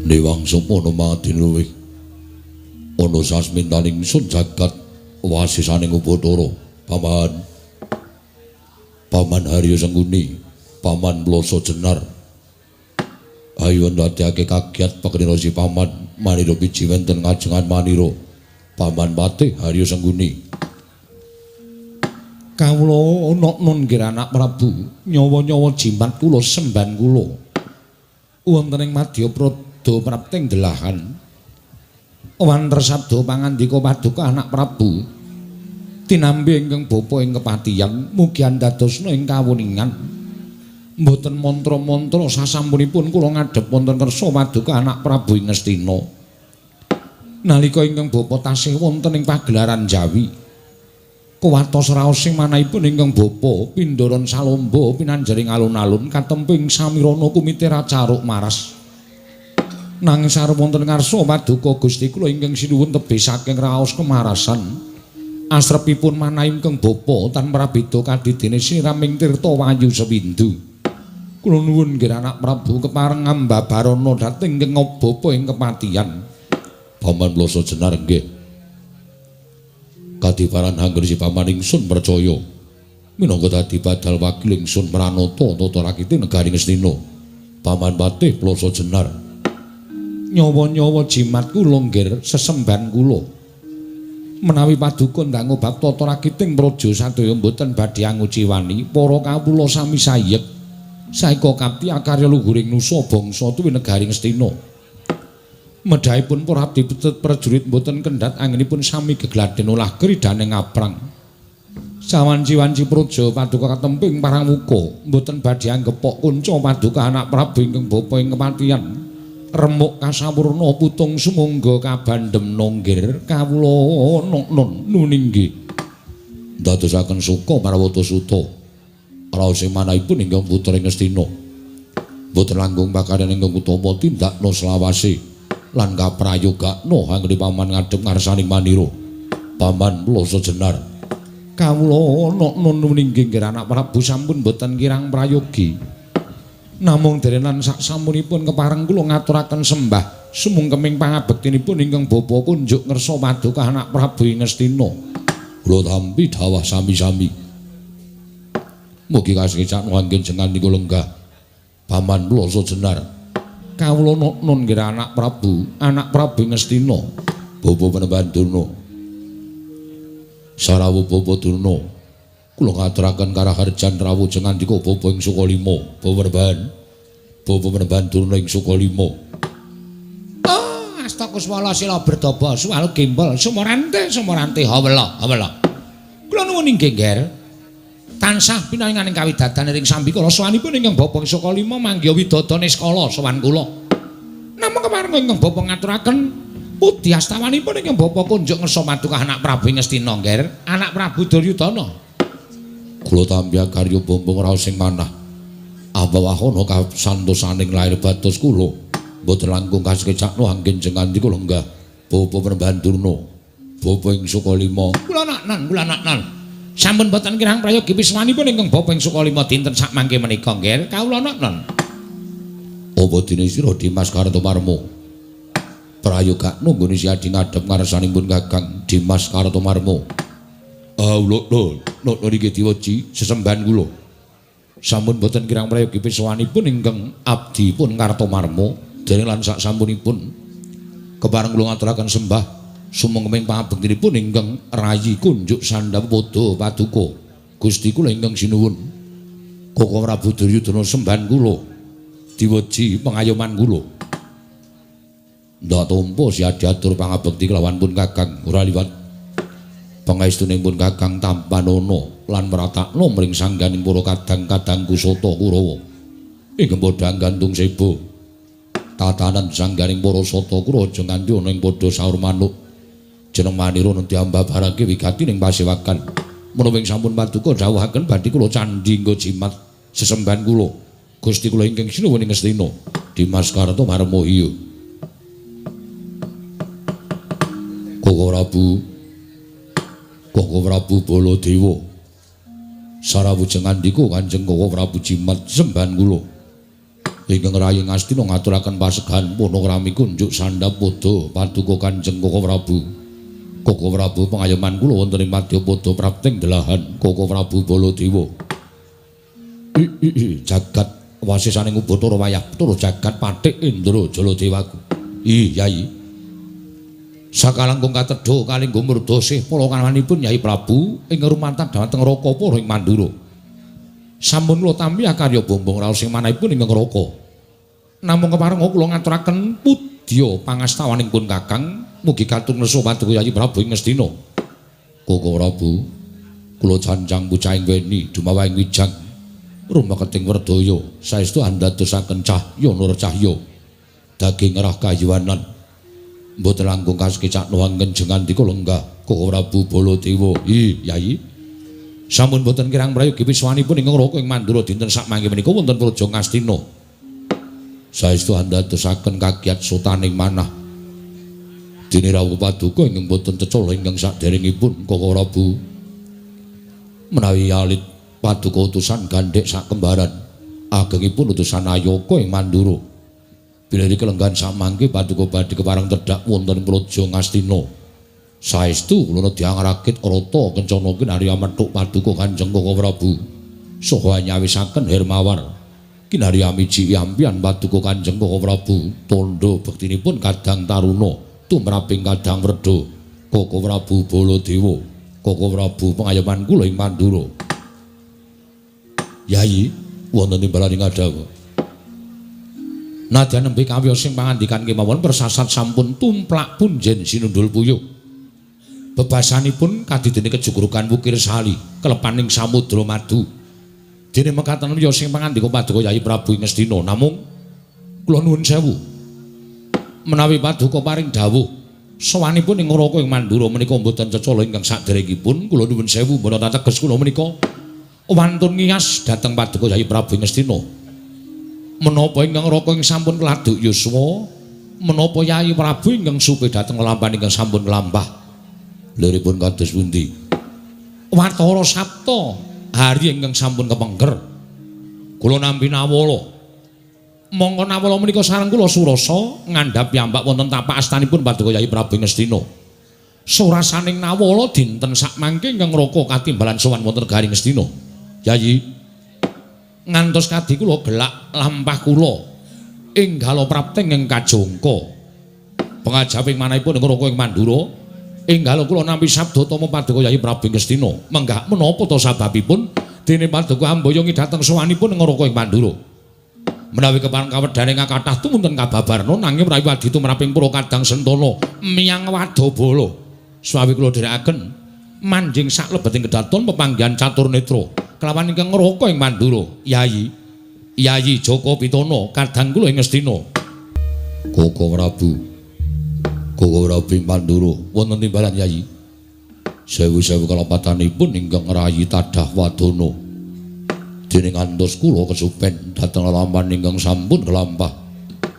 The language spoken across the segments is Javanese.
Dewang semono madin luwih ana sasmintaning sun jagat wasisaning Upacara. Paman Paman Haryo Sengkuni, Paman Ploso Jenar, ayo ndadekake kagiat pakenira si Paman manira biji wonten ngajengan manira. Paman Patih Haryo Sengkuni. Kawula ana nun nggih anak Prabu, nyawa-nyawa jimat kula semban kula wonten ing madya prada prapting delahan. Wanter sabda pangandika paduka anak Prabu tinampi ingkang bapa ing kepatihan mugi andadosna ing kawuningan. Mboten mantra-mantra sasampunipun kula ngadhep wonten kersa paduka anak Prabu ing Ngastina. Nalika ingkang bapa tasih wonten ing pagelaran Jawi, kuwatos raos sing manahipun ingkang bapa pindharan salomba pinanjaring alun-alun katemping samirana kumite racaruk maras. Nanging sarep wonten ngarsa paduka Gusti kula ingkang sinuwun tebih saking raos kemarasan. Asrepipun manah ingkang bapa tan prabeda kadidene siraming tirta wayu sewindu. Kula nuwun nggih anak Prabu kepareng ngambabarana dhateng ingkang bapa ing kepatihan. Paman Ploso Jenar nggih. Kadiparan angger si paman ingsun percaya minangka dadi badal wakil ingsun pranata tata rakite negari Ngastina. Paman Patih Ploso Jenar. Nyawa-nyawa jimat kula nggih sesemban kula. Menawi paduka ndang bab tata rakiting praja sadaya mboten badhe anguciwani para kawula sami sayek. Saeka kapti akarya luhuring nusa bangsa tuwi negari Ngastina. Medhahipun para abdi prajurit mboten kendhat anggenipun sami gegladen olah kridane ngaprang. Sawanci-wanci praja paduka katemping parang muka mboten badhe anggepok kunca paduka anak Prabu ingkang bapa ing kepatihan. Remuk kasawurna putung sumangga kabandhem nggir kawula nun nuninggi. Ndadosaken suka Parwata Suta. Raos manahipun ingkang putra Ngastina. Mboten langkung pakaryan ingkang utama tindakna selawase lan kaprayogakna anggene paman ngadhep ngarsaning manira. Paman Ploso Jenar. Kawula nun nuninggi nggih anak Prabu sampun mboten kirang prayogi. Namung derenan sak sampunipun kepareng kula ngaturaken sembah sumungkeming pangabektinipun ingkang bapa kunjuk ngersa paduka anak Prabu ing Ngastina. Kula tampi dhawah sami-sami. Mugi kasekcakna anggen jenengan niku lenggah. Paman Ploso Jenar. Kawula nun nggih anak Prabu, anak Prabu ing Ngastina. Bapa Panembahan Durna. Sarawuh Bapa Durna. Kula ngaturaken karaharjan rawuh jengandika bapa ing Sukalima. Bapa Panembahan. Bapa Panembahan Durna ing Sukalima. Oh, asta kuswala sila berdaba suwal gembol sumorante sumorante hawela hawela. Kula nuwun inggih Ngger. Tansah pinaringaning kawidadan ing sambikala sowanipun ingkang bapa ing Sukalima manggiha widada niskala sowan kula. Namung kepareng ingkang bapa ngaturaken pundi astawanipun ingkang bapa kunjuk ngersa paduka anak Prabu ing Ngastina Ngger, anak Prabu Duryudana. Kula tampi karya bombong raos sing manah. Abawahana kasantosaning lair batos kula. Mboten langkung kasekcakna anggen jengandika lenggah. Bapa Panembahan Durna. Bapa ing Sukalima. Kula naknan, kula naknan. Sampun boten kirang prayogi wismanipun ingkang bapa ing Sukalima dinten sakmangke menika nggih. Kawula naknan. Apa dene sira Dimas Kartomarmo? Prayogakna nggone si adi ngadhep ngarsanipun Kakang Dimas Kartomarmo. Lho lho niki diweji sesembahan kula. Sampun boten kirang prayogi piswanipun ingkang abdipun Kartomarmo dereng lan sak sampunipun kepareng kula ngaturaken sembah sumengkeming pangabektinipun ingkang rayi kunjuk sandhap padha paduka Gusti kula ingkang sinuwun Koko Prabu Duryudana sembahan kula diweji pengayoman kula. Ndak tampa si adi atur pangabekti kelawan pun Kakang ora liwat pangaestuning pun Kakang tampanana lan mratakna mring sangganing para kadang-kadang kusata Kurawa ingkang padha gantung seba tatanan sangganing para sata Kurawa aja nganti ana ing padha saur manuk jeneng manira nanti ambabarake wigati ning pasewakan. Menawi sampun paduka dawuhaken badhe kula candhi nggo jimat sesembahan kula Gusti kula ingkang sinuwun ing Ngastina Dimas Kartomarmo. Iya Koko Prabu, Koko Prabu Baladewa sarawuh jengandika Kanjeng Koko Prabu jimat sembahan kula. Ingkang rayi Ngastina ngaturaken pasegahan panakrami kunjuk sandhap padha paduka Kanjeng Koko Prabu. Koko Prabu pangayoman kula wonten ing madyapada prapting delahan Koko Prabu Baladewa. Jagat wasisaning Ubathara wayah Bathara jagat pathik Indra Jaladewaku. Ih Yai. Sakalangkung katedha kalinggo murda sih palakananipun Yai Prabu ing rumantan dhateng Rakapara ing Mandura. Sampun kula tampi akarya bombong raos ing manahipun ingkang Raka. Namung kepareng kula ngaturaken pudya pangastawaning pun Kakang, mugi katur nesu paduka Yai Prabu ing Ngastina. Koko Prabu, kula cancang bocahing weni dumawahing wijang rumeketing werdaya saestu andadosaken cahya nur cahya daging rah kayuwanan. Mboten langkung kasekecakno anggen jengandika lenggah Koko Prabu Baladewa. Ih Yai. Sampun boten kirang prayogi wiswanipun ingkang Raka ing Mandura dinten sakmangke menika wonten Praja Ngastina. Saestu andadosaken kagiat sutaning manah. Dene rawuh paduka ingkang boten cecala ingkang saderengipun Koko Prabu. Menawi alit paduka utusan gandhek sakembaran, agengipun utusan Ayaka ing Mandura. Bilih kelenggahan samangke paduka badhe kepareng tedhak wonten Praja Ngastina. Saestu kula nedya ngrakit rata kencana kinarya methuk paduka Kanjeng Koko Prabu. Saha nyawisaken Hermawar. Kinarya miji ampian paduka Kanjeng Koko Prabu. Tandha bektinipun kadang taruna tumraping kadang wredha. Koko Prabu Baladewa. Koko Prabu pangayoman kula ing Mandura. Yai wonten timbalan ing adawa. Nadyan nembe kawiyos sing pangandikan kemawon persasat sampun tumplak punjen sinundul puyuh. Bebasanipun kadidene kejugrugan Wukir Sali kelepaning samudra madu. Dene mekaten wiya sing pangandika paduka Yai Prabu ing Ngastina, namung kula nuwun sewu. Menawi paduka paring dawuh sowanipun ing Raka ing Mandura menika mboten cecala ingkang saderengipun, kula nuwun sewu mboten ateges kula menika wantun ngiyas dhateng paduka Yai Prabu ing Ngastina. Menapa ingkang Raka ing sampun keladuk yuswa, menapa Yai Prabu ingkang supe dhateng lelampahan ingkang sampun kelampah. Liripun kados pundi? Watara sapta hari ingkang sampun kepengker. Kula nampi nawala. Mongko nawala menika sareng kula surasa ngandhap piyambak wonten tapak astanipun paduka Yai Prabu Ngastina. Surasaning nawala dinten sakmangke ingkang Raka katimbalan sowan wonten negari Ngastina. Yai, ngantos kadi kula gelak lampah kula enggala prapting ing kajongka. Pengajaping manahipun ing Raka ing Mandura, enggala kula nampi sabda tama paduka Yai Prabu Ngastina. Menggah menapa ta sababipun dene paduka amboyongi dhateng sowanipun ing Raka ing Mandura? Menawi kepareng kawedhane kathah tumunten kababarna, nanging menawi wadi tumraping para kadang sentana miyang wadabala. Swawi kula dherekaken manjing saklebeting kedaton pepanggihan catur netra kelawan ingkang Raka ing Mandura. Yai, Yai Jaka Pitana kadang kula ing Ngastina. Koko Prabu, Koko Prabu ing Mandura wonten timbalan Yai. Sewu-sewu kalepatanipun ingkang ngrayi tadah wadana. Dene ngantos kula kesupen dhateng lelampahan ingkang sampun kelampah.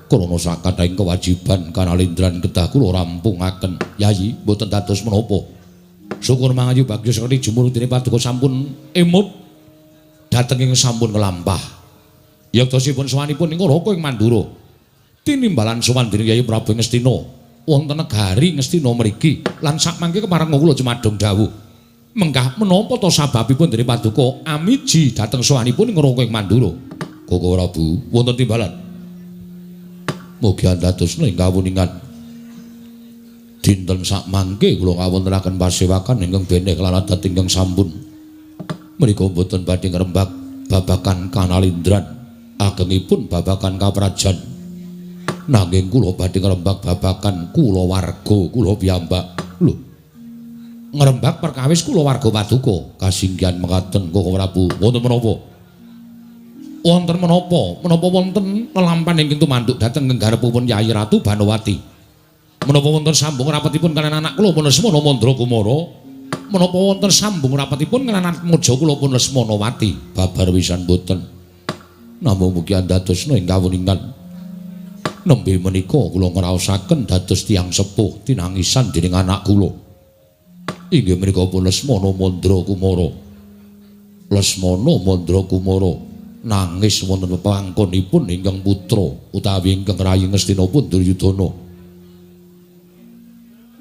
Krana sakathahing kewajiban kanalindran kedah kula rampungaken. Yai, mboten dados menapa. Syukur mangayu bagya sekti jumur dene paduka sampun emut dhateng ing sampun kelampah. Yektosipun sowanipun ing Raka ing Mandura. Tinimbalan sowan dening Yai Prabu Ngastina wonten negari Ngastina mriki lan sakmangke kepareng kula jumadung dawuh. Menggah menapa ta sababipun dene paduka amiji dhateng sowanipun ing Raka ing Mandura? Koko Prabu wonten timbalan. Mugi andadosna ing kawuningan. Dinten sakmangke kula ngawontenaken pasewakan ingkang beneh lan adat ingkang sampun. Menika mboten badhe ngrembak babagan kanalindran, agengipun babagan kaprajan. Nanging kula badhe ngrembak babagan kulawarga kula piyambak. Lho, ngrembak perkawis kulawarga paduka kasinggihan mekaten Koko Prabu. Wonten menapa? Wonten menapa? Menapa wonten lelampahan ingkang tumanduk dhateng nggarepipun Yai Ratu Banowati? Menapa wonten sambung rapetipun kaliyan anak kula pun Lesmana Mandra Kumara? Menapa wonten sambung rapetipun kaliyan atmaja kula pun Lesmanawati? Babar wisan boten. Namung mugi andadosna ing kawuningan. Nembe menika kula ngraosaken dados tiyang sepuh tinangisan dening anak kula. Inggih menika pun Lesmana Mandra Kumara. Lesmana Mandra Kumara Nangis wonten pepangkonipun ingkang putra utawi ingkang rayi Ngastina pun Duryudana.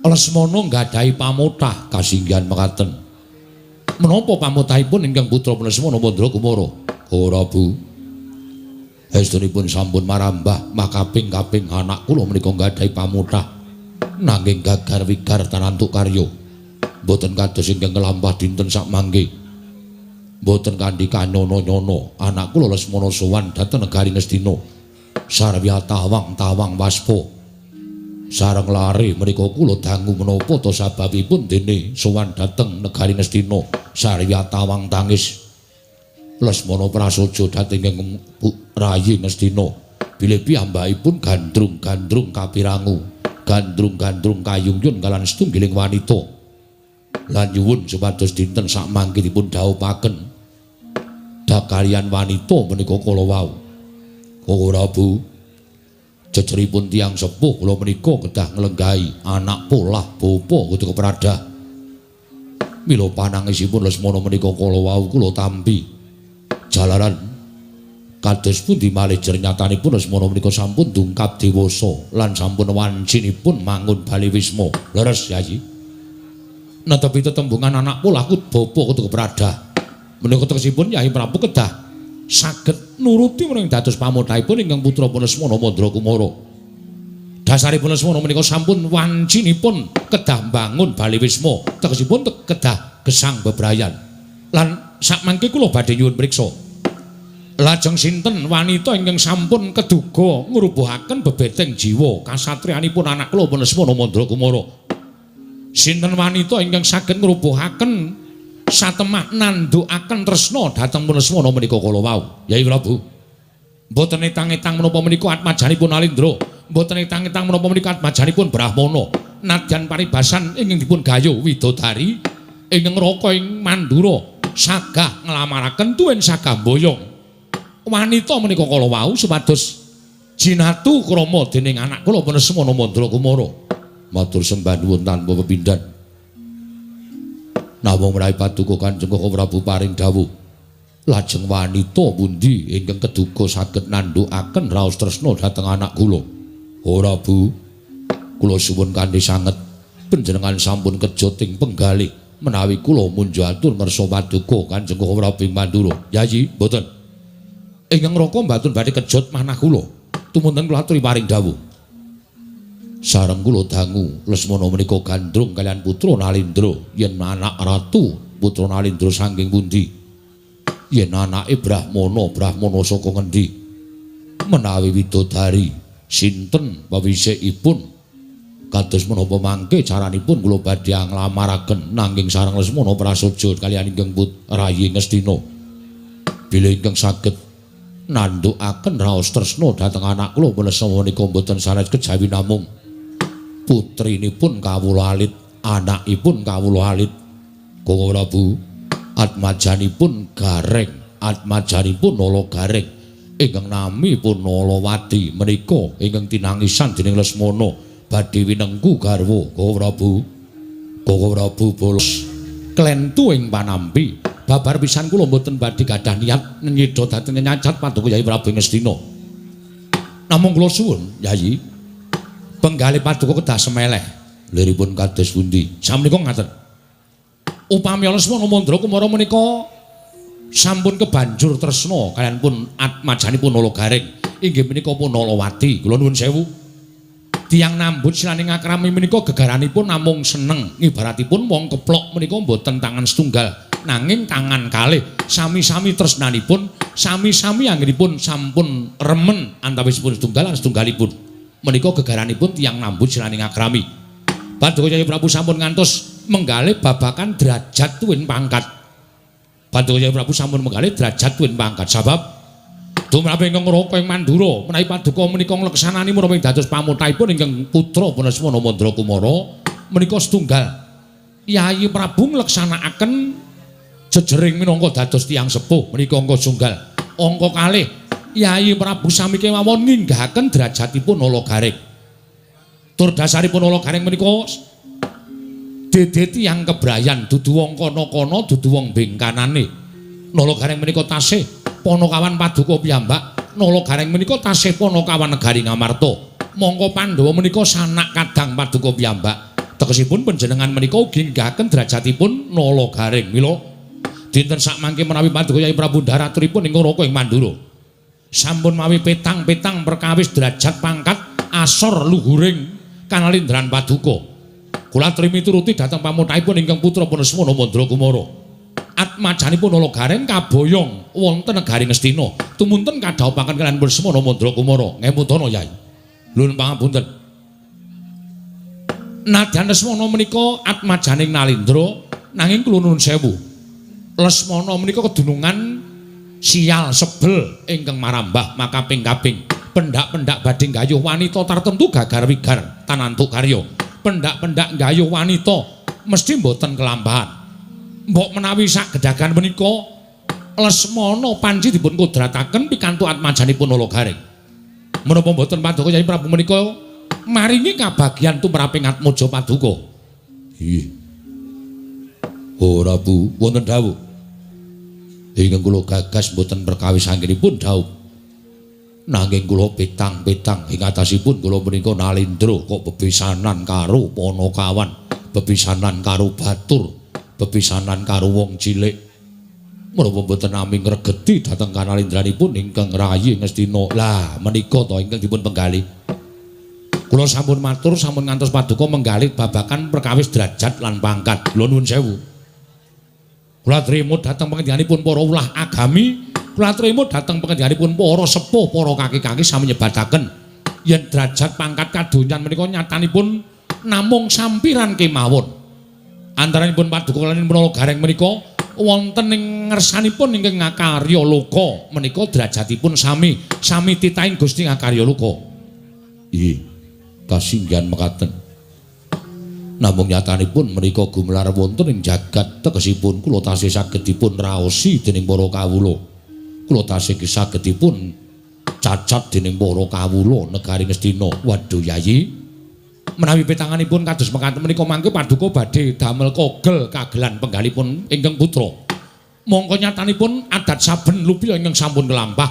Lesmana nggadahi pamotah kasinggihan mekaten. Menapa pamotahipun ingkang putra Lesmana Mandra Kumara? Ora Bu. Estunipun sampun marambah makaping-kaping anak kula menika nggadahi pamotah nanging gagar wigar tanantuk karya. Mboten kados ingkang kelampah dinten sakmangke. Mboten kanthi kanyono-nyono anak kula Lesmana sowan dhateng negari Ngastina. Sarwi tawang-tawang waspa. Sareng lare menika kula dangu menapa ta sababipun dene sowan dhateng negari Ngastina. Sarwi tawang tangis. Lesmana prasaja dhateng ing rayi Ngastina. Bilih piyambakipun gandrung-gandrung kapirangu, gandrung-gandrung kayungyun kalan setunggiling wanita. Lan nyuwun supados dinten sakmangke dipun dhawuhaken dakalian wanita menika kala wau. Ora Bu, jejeripun tiyang sepuh kula menika kedah nglenggahi anak polah bapa kudu kepradah. Mila panangisipun Lesmana menika kala wau kula tampi. Jalaran kados pundi malih jernyatanipun Lesmana menika sampun dungkap dewasa lan sampun wancinipun mangun bali wisma. Leres Yayi. Netepi tetembungan anak polah bapa kudu kepradah. Menika tegesipun Yayi Prabu kedah saged nuruti menawi dados pamotahipun ingkang putra Lesmana Mandra Kumara. Dasaripun Lesmana menika sampun wancinipun kedah mbangun bali wisma, tegesipun kedah gesang bebrayan. Lan sakmangke kula badhe nyuwun priksa. Lajeng sinten wanita ingkang sampun keduga ngrubuhaken bebeteng jiwa kasatriyanipun anak kula Lesmana Mandra Kumara? Sinten wanita ingkang saged ngrubuhaken satemah nandhukaken tresna dhateng Lesmana menika kala wau? Yayi Prabu. Mboten etang-etang menapa menika atmajanipun Alindra, mboten etang-etang menapa menika atmajanipun Brahmana. Nadyan paribasan ingkang dipun gayuh widodari ingkang raka ing Mandura sagah nglamaraken tuwin sagah mboyong wanita menika kala wau supados jinatu krama dening anak kula Lesmana Mandra Kumara. Matur sembah nuwun tanpa pepindhan. Namung menawi paduka Kanjeng Koko Prabu paring dawuh, lajeng wanita pundi ingkang keduga saged nandhukaken raos tresna dhateng anak kula? Ora Bu, kula suwun kanthi sanget panjenengan sampun kejot ing penggalih menawi kula munjo atur ngersa paduka Kanjeng Koko Prabu ing Mandura. Yayi, mboten. Ingkang raka mbatun badhe kejot manah kula. Tumunten kula aturi paring dawuh. Sareng kula dangu Lesmana menika gandrung kaliyan putra Nalindra. Yen anak ratu putra Nalindra saking pundi? Yen anake Brahmana, Brahmana saka ngendi? Menawi widodari sinten pawisikipun kados menapa mangke caranipun kula badhe nglamaraken nanging sareng Lesmana prasaja kaliyan ingkang rayi Ngastina. Bilih ingkang saged nandhukaken raos tresna dhateng anak kula Lesmana menika mboten sanes kejawi namung putrinipun kawula alit, anakipun kawula alit. Koko Prabu, atmajanipun Gareng, atmajanipun Nala Gareng ingkang nami pun Nalawati menika ingkang tinangisan dening Lesmana badhe winengku garwa. Koko Prabu, Koko Prabu bolos klentu ing panampi. Babar pisan kula mboten badhe gadah niat nyida dhateng nyacat paduka Yayi Prabu Ngastina. Namung kula suwun, Yayi, penggalih paduka kedah semeleh. Liripun kados pundi? Samenika ngaten. Upami Lesmana Mandra Kumara menika sampun kebanjur tresna kaliyan pun atmajanipun Nala Gareng inggih menika pun Nalawati. Kula nuwun sewu. Tiyang nambut silaning akrami menika gegaranipun namung seneng. Ibaratipun wong keplok menika mboten tangan setunggal nanging tangan kalih. Sami-sami tresnanipun, sami-sami anggenipun sampun remen antawisipun setunggal lan setunggalipun. Menika gegaranipun tiyang nambut silaning akrami. Paduka Yayi Prabu sampun ngantos menggalih babakan derajat tuwin pangkat. Paduka Yayi Prabu sampun menggalih derajat tuwin pangkat. Sabab tumrap ingkang raka ing Mandura menawi paduka menika ngleksanani menapa ing dados pamotahipun ingkang putra Lesmana Mandra Kumara menika setunggal. Yayi Prabu ngleksanakaken jejering minangka dados tiyang sepuh menika angka setunggal. Angka kalih Yayi Prabu sami kemawon nginggahaken derajatipun Nala Gareng. Tur dasaripun Nala Gareng menika dede tiyang kebrayan, dudu wong kono-kono, dudu wong bengkanane. Nala Gareng menika tasih Panakawan paduka piyambak Nala Gareng menika tasih panakawan negari Ngamarta. Mongko Pandhawa menika sanak kadang paduka piyambak. Tegesipun panjenengan menika ugi nggahaken derajatipun Nala Gareng. Mila dinten sakmangke menawi paduka Yai Prabu dharaturipun ing Raka ing Mandura. Sampun mawi petang-petang perkawis derajat pangkat asor luhuring kanalindran paduka. Kula trimi turuti dhateng pamothahipun ingkang putra Lesmana Mandra Kumara. Atmajanipun Nala Gareng kaboyong wonten negari Ngastina. Tumunten kadhaupaken kaliyan Lesmana Mandra Kumara. Ngemutana Yai. Nuwun pangapunten. Nadyan Lesmana menika atmajaning Nalindra nanging kula nuwun sewu. Lesmana menika kedunungan sial sebel ingkang marambah makaping-kaping. Pendak-pendak badhe nggayuh wanita tartemtu gagar wigar tanantuk karya. Pendak-pendak nggayuh wanita mesti mboten kelampahan. Mbok menawi sak gedagan menika Lesmana panci dipun kodrataken pikantuk atmajanipun Nala Gareng. Menapa mboten paduka Yai Prabu menika maringi kabagyan tumraping atmaja paduka? Nggih. Ora Bu, wonten dawuh. Ingkang kula gagas mboten perkawis anggenipun dhaup. Nanging kula petang-petang ing atasipun kula menika Nalindra kok bebesanan karo panakawan, bebesanan karo batur, bebesanan karo wong cilik. Menapa mboten nami ngregeti dhateng kanalindranipun ingkang rayi Ngastina. Lah menika to ingkang dipun penggalih. Kula sampun matur sampun ngantos paduka menggalih babagan perkawis derajat lan pangkat. Kula nuwun sewu. Kula trimo dhateng pangendhikanipun para ulah agami, kula trimo dhateng pangendhikanipun para sepuh, para kaki-kaki sami nyebataken yen derajat pangkat kadonyan menika nyatanipun namung sampiran kemawon. Antaranipun paduka lan Nala Gareng menika wonten ing ngersanipun ingkang ngakarya loka menika derajatipun sami, sami titahing Gusti ngakarya loka. Nggih, kasinggihan mekaten. Namung nyatanipun menika gumelar wonten ing jagat tegesipun kula tasih saged dipun raosi dening para kawula. Kula tasih saged dipun cacat dening para kawula negari Ngastina. Waduh Yayi, menawi petanganipun kados mekaten menika mangke paduka badhe damel kogel kagelan penggalipun ingkang putra. Mongko nyatanipun adat saben lupiya ingkang sampun kelampah.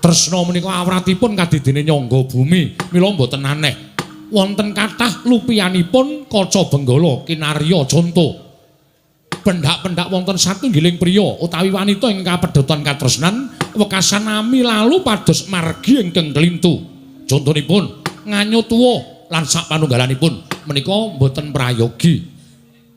Tresna menika awratipun kadidene nyangga bumi, mila mboten aneh. Wonten kathah lupiyanipun kaca benggala kinarya conto. Pendak-pendak wonten satunggiling priya utawi wanita ingkang kapedhotan katresnan wekasan ami lalu pados margi ingkang klintu. Contonipun nganyut tuwa lan sak panunggalanipun menika mboten prayogi.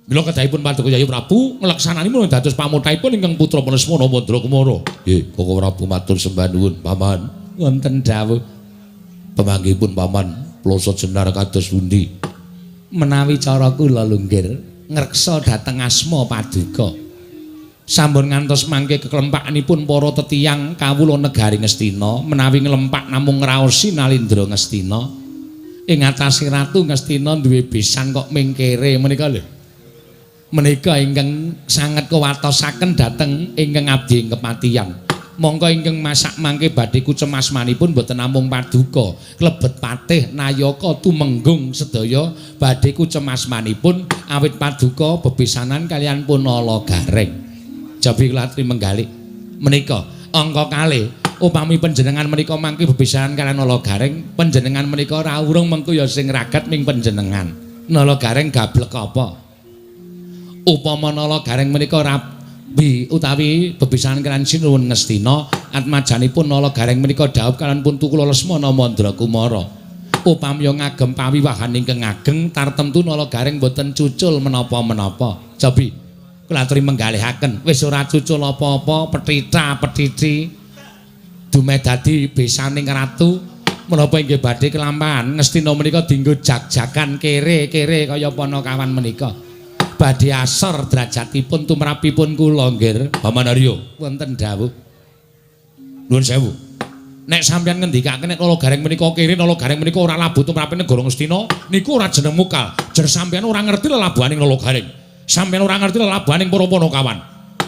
Mila kedahipun paduka Yayi Prabu ngleksananipun dados pamothahipun ingkang putra Lesmana Mandra Kumara. Nggih, Koko Prabu matur sembah nuwun, Paman. Wonten dawuh. Pemanggihipun Paman Ploso Jenar kados pundi? Menawi cara kula lunggir ngreksa dhateng asma paduka. Sampun ngantos mangke keklempaknipun para tetiyang kawula negari Ngastina menawi nglempak namung ngraosi Nalindra Ngastina. Ing atase Ratu Ngastina duwe besan kok mingkere menika lho. Menika ingkang sanget kuwatosaken dhateng ingkang abdi ing kepatihan. Mongko ingkang masak mangke badhe kucemasmanipun mboten namung paduka, klebet patih nayaka tumenggung sedaya badhe kucemasmanipun awit paduka bebesanan kaliyan pun Nala Gareng. Jabi kula aturi menggalih menika angka kalih upami panjenengan menika mangke bebesanan kaliyan Nala Gareng, panjenengan menika ora urung mengko ya sing ragat ming panjenengan. Nala Gareng gablek apa? Upama Nala Gareng menika rabi utawi bebesanan kaliyan Sinuwun Ngastina, atmajanipun Nala Gareng menika dhaup kaliyan puntu kula Lesmana Mandra Kumara. Upami ngagem pawiwahan ingkang ageng tartemtu Nala Gareng boten cucul menapa-menapa. Jabi kula aturi menggalihaken wis ora cucul apa-apa, petita-petiti dumeh dadi besaning ratu menapa inggih badhe kelampahan Ngastina menika dienggo jag-jagan kere-kere kaya panakawan menika. Badhe asor derajatipun tumrapipun kula nggih. Paman Arya wonten dawuh. Nuwun sewu. Nek sampeyan ngendikake nek Nala Gareng menika kere, Nala Gareng menika ora labuh tumraping negara Ngastina, niku ora jeneng mukal. Jer sampeyan ora ngerti lelabuhaning Nala Gareng. Sampeyan ora ngerti lelabuhaning para panakawan.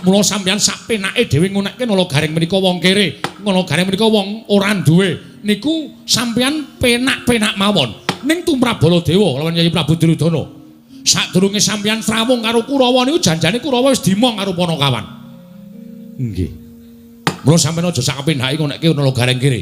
Mula sampeyan sak penake dhewe ngunekke Nala Gareng menika wong kere, Nala Gareng menika wong ora duwe. Niku sampeyan penak-penak mawon. Ning tumrap Baladewa lawan Yayi Prabu Duryudana. Sadurunge sampeyan srawung karo Kurawa niku janjane Kurawa wis dimong karo panakawan. Nggih. Mula sampeyan aja sak kepenake ngonekke Nala Gareng kere.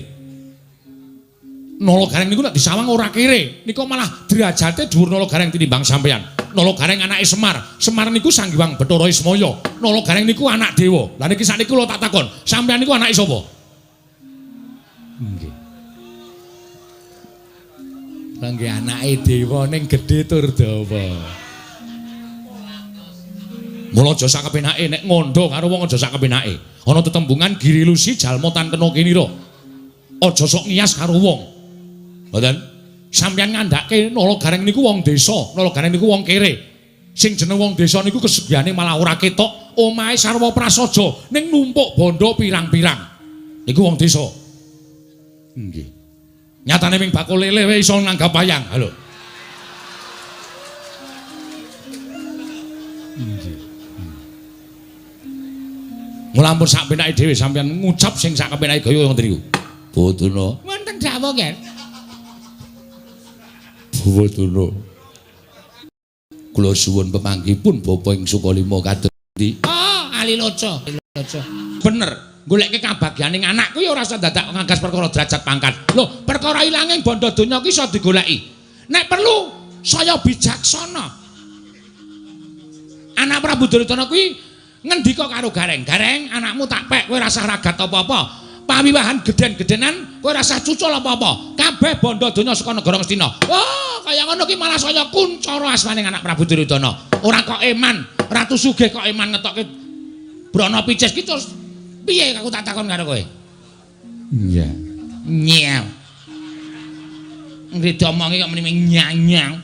Nala Gareng niku nek disawang ora kere, niku malah derajate dhuwur Nala Gareng tinimbang sampeyan. Nala Gareng anake Semar. Semar niku Sang Hyang Bathara Ismaya. Nala Gareng niku anak dewa. Lah niki sakniki kula tak takon, sampeyan niku anake sapa? Nggih. Lah nggih anake dewa ning gedhe tur dawa. Mula aja sak kepenake nek ngandha karo wong aja sak kepenake. Ana tetembungan girilusi jalma tan kena kinira. Aja sok ngiyas karo wong. Mboten? Sampeyan ngandhake Nala Gareng niku wong desa, Nala Gareng niku wong kere. Sing jeneng wong desa niku kesugihane malah ora ketok, omahe sarwa prasaja ning numpuk bondo pirang-pirang. Niku wong desa. Nggih. Nyatane ming bakul lele wae iso nanggap wayang. Halo. Nggih. Mula ampun sak penake dhewe sampeyan ngucap sing sak kepenake gaya ngoten niku. Bodana. Wonten dawuh, Ger. Bodana. Kula suwun pemanggihipun bapa ing Sukalima kados ndi? Oh, Aliloca. Aliloca. Bener. Goleke kabagyaning anak kuwi ora usah dadak ngagas perkara derajat pangkat. Lho, perkara ilanging bondo donya ki iso digoleki. Nek perlu saya bijaksana. Anak Prabu Duryudana kuwi ngendika karo Gareng, "Gareng, anakmu tak pek, kowe ora usah ragat apa-apa. Pawiwahan gedhen-gedhenan kowe ora usah cucul apa-apa. Kabeh bondo donya saka negara Ngastina." Oh, kaya ngono ki malah saya kuncara asmaning anak Prabu Duryudana. Ora kok eman, ratu sugih kok eman ngetokke brana picis ki terus piye aku tak takon karo kowe? Iya. Nyel. Nggih diomongi kok muni nyanyang.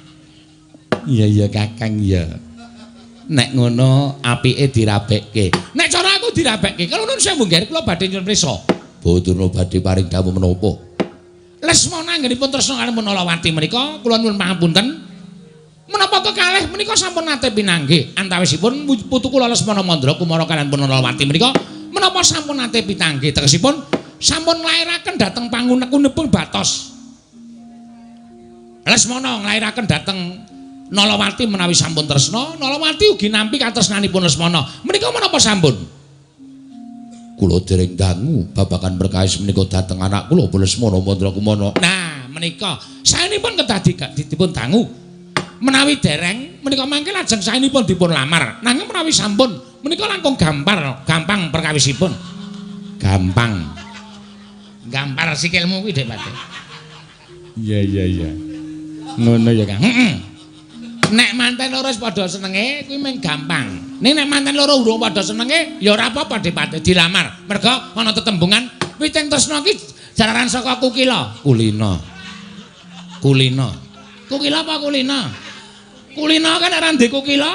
Iya iya Kakang ya. Nek ngono apike dirabekke. Nek cara aku dirabekke, kalau nun sewu nggih kula badhe nyuwun prisa. Bodana badhe paring dawuh menapa? Lesmana anggenipun tresna kaliyan Nalawati menika kula nyuwun pangapunten. Menapa kekalih menika sampun nate pinanggih antawisipun putu kula Lesmana Mandra Kumara kaliyan Nalawati menika menapa sampun nate pinanggih tegesipun sampun nglairaken dhateng pangunek-unepun batos. Lesmana nglairaken dhateng Nalawati menawi sampun tresna, Nalawati ugi nampi katresnanipun Lesmana. Menika menapa sampun? Kula dereng dangu babagan perkawis menika dhateng anak kula Lesmana Mandra Kumara. Nah, menika saenipun kedah dipun dangu. Menawi dereng menika mangke lajeng saenipun dipun lamar. Nanging menawi sampun menika langkung gampar, gampang perkawisipun. Gampang. Gampar sikilmu kuwi Dik Pate. Iya iya iya. Ngono ya Kang. Heeh. Nek manten loro wis padha senenge kuwi mung gampang. Ning nek manten loro urung padha senenge ya ora apa-apa Dik Pate dilamar. Mergo ana tetembungan witing tresna ki jalaran saka kukila. Kulina. Kulina. Kukila apa kulina? Kulina kan ora ndek kukila.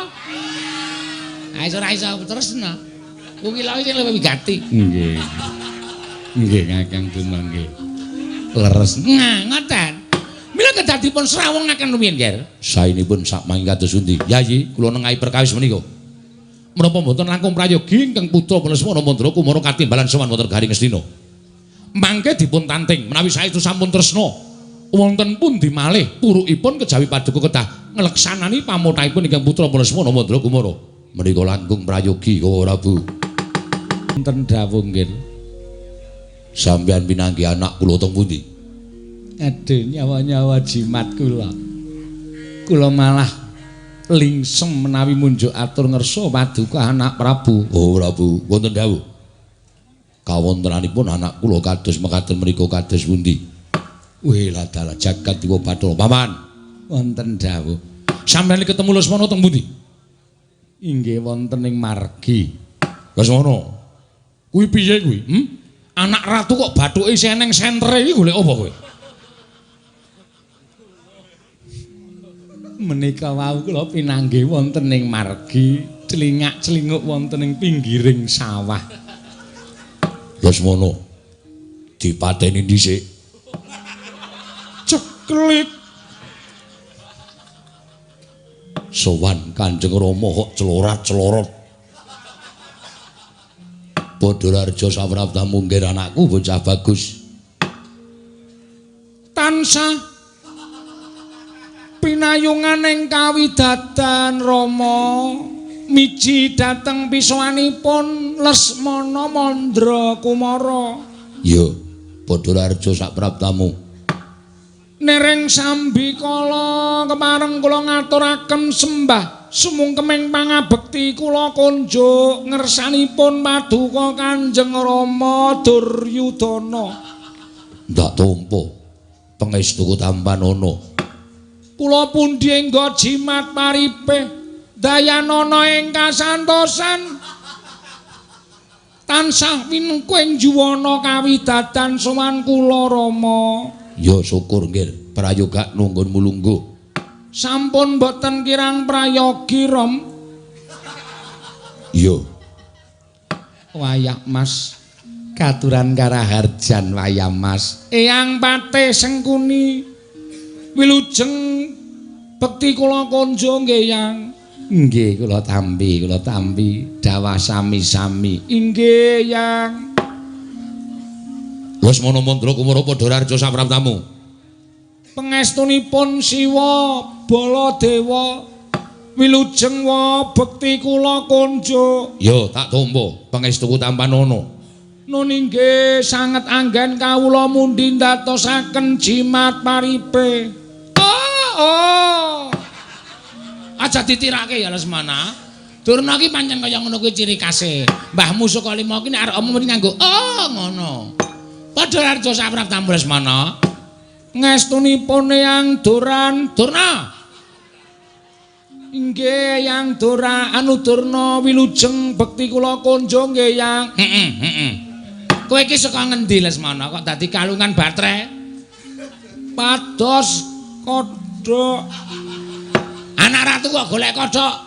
Ha iso ora iso tresna. Kukila iki luwih wigati. Nggih. Nggih Kakang Durna nggih. Leres. Nah, ngoten. Mila kedah dipun srawungaken rumiyin, Ger. Saenipun sak mangke kados pundi? Yayi, kula nengahi perkawis menika. Menapa mboten langkung prayogi ingkang putra Lesmana Mandra Kumara katimbalan sowan wonten Garing Ngastina. Mangke dipun tanting menawi saestu sampun tresna. Wonten pundi malih purukipun kejawi paduka kedah ngleksanani pamothahipun ingkang putra Lesmana Mandra Kumara. Menika langkung prayogi Prabu. Wonten dawuh nggih. Sampeyan pinanggih anak kula teng pundi? Aduh, nyawa-nyawa jimat kula. Kula malah lingsem menawi munjuk atur ngersa paduka anak Prabu. Oh Prabu, wonten dawuh. Kawontenanipun anak kula kados mekaten menika kados pundi? Wih, ladalah jagat dewa Bathara. Paman, wonten dawuh. Sampeyan ketemu Lesmana teng pundi? Inggih wonten ing margi. Lesmana. Kuwi piye kuwi? Hmm? Anak ratu kok bathuke isih eneng sentre iki golek apa kowe? Menika wau kula pinanggih wonten ing margi, clingak-clinguk wonten ing pinggiring sawah. Lesmana dipateni dhisik. Ceklik. Sowan Kanjeng Rama kok celorat-celorot. Padha Raja sawrapta munggir anakku bocah bagus. Tansah pinayungan ing kawidadan Rama miji dhateng pisowanipun Lesmana Mandra Kumara. Ya, padha raharja sak praptamu. Nereng sambikala kepareng kula ngaturaken sembah sumungkeming pangabekti kula konjuk ngersanipun paduka Kanjeng Rama Duryudana. Ndak tampa pangestuku tampanana. Kula pundi engga jimat paripe dayanana ing kasantosan tansah winengku ing juwana kawidadan sowan kula Rama. Ya syukur nggih, prayoga nunggun mulungguh. Sampun boten kirang prayogi Ram. Iya. Wayak Mas, katuran karaharjan wayah Mas. Eyang Patih Sengkuni wilujeng bekti kula konjo nggih Yang. Nggih kula tampi, kula tampi dawah sami-sami. Inggih Yang. Lesmana Mandra Kumara padha raharja sapraptamu. Pangestunipun Siwa Baladewa wilujeng wa bekti kula konjuk. Ya tak tampa pangestuku tampanana. Nun inggih sanget anggen kawula mundhi ndatosaken jimat paripe. Oh, oh. Aja ditirake ya Lesmana. Durna ki pancen kaya ngono kuwi ciri khase. Mbahmu Sukalima ki nek arep omong muni nganggo oh ngono. Padha raharja sapraptamu Lesmana. Ngestunipun Eyang Duran Durna. Inggih Eyang Dura anu Durna wilujeng bekti kula konjo nggih Yang. Heeh, heeh. Kowe iki saka ngendi Lesmana kok dadi kalungan batre? Pados kodhok. Anak ratu kok golek kodhok?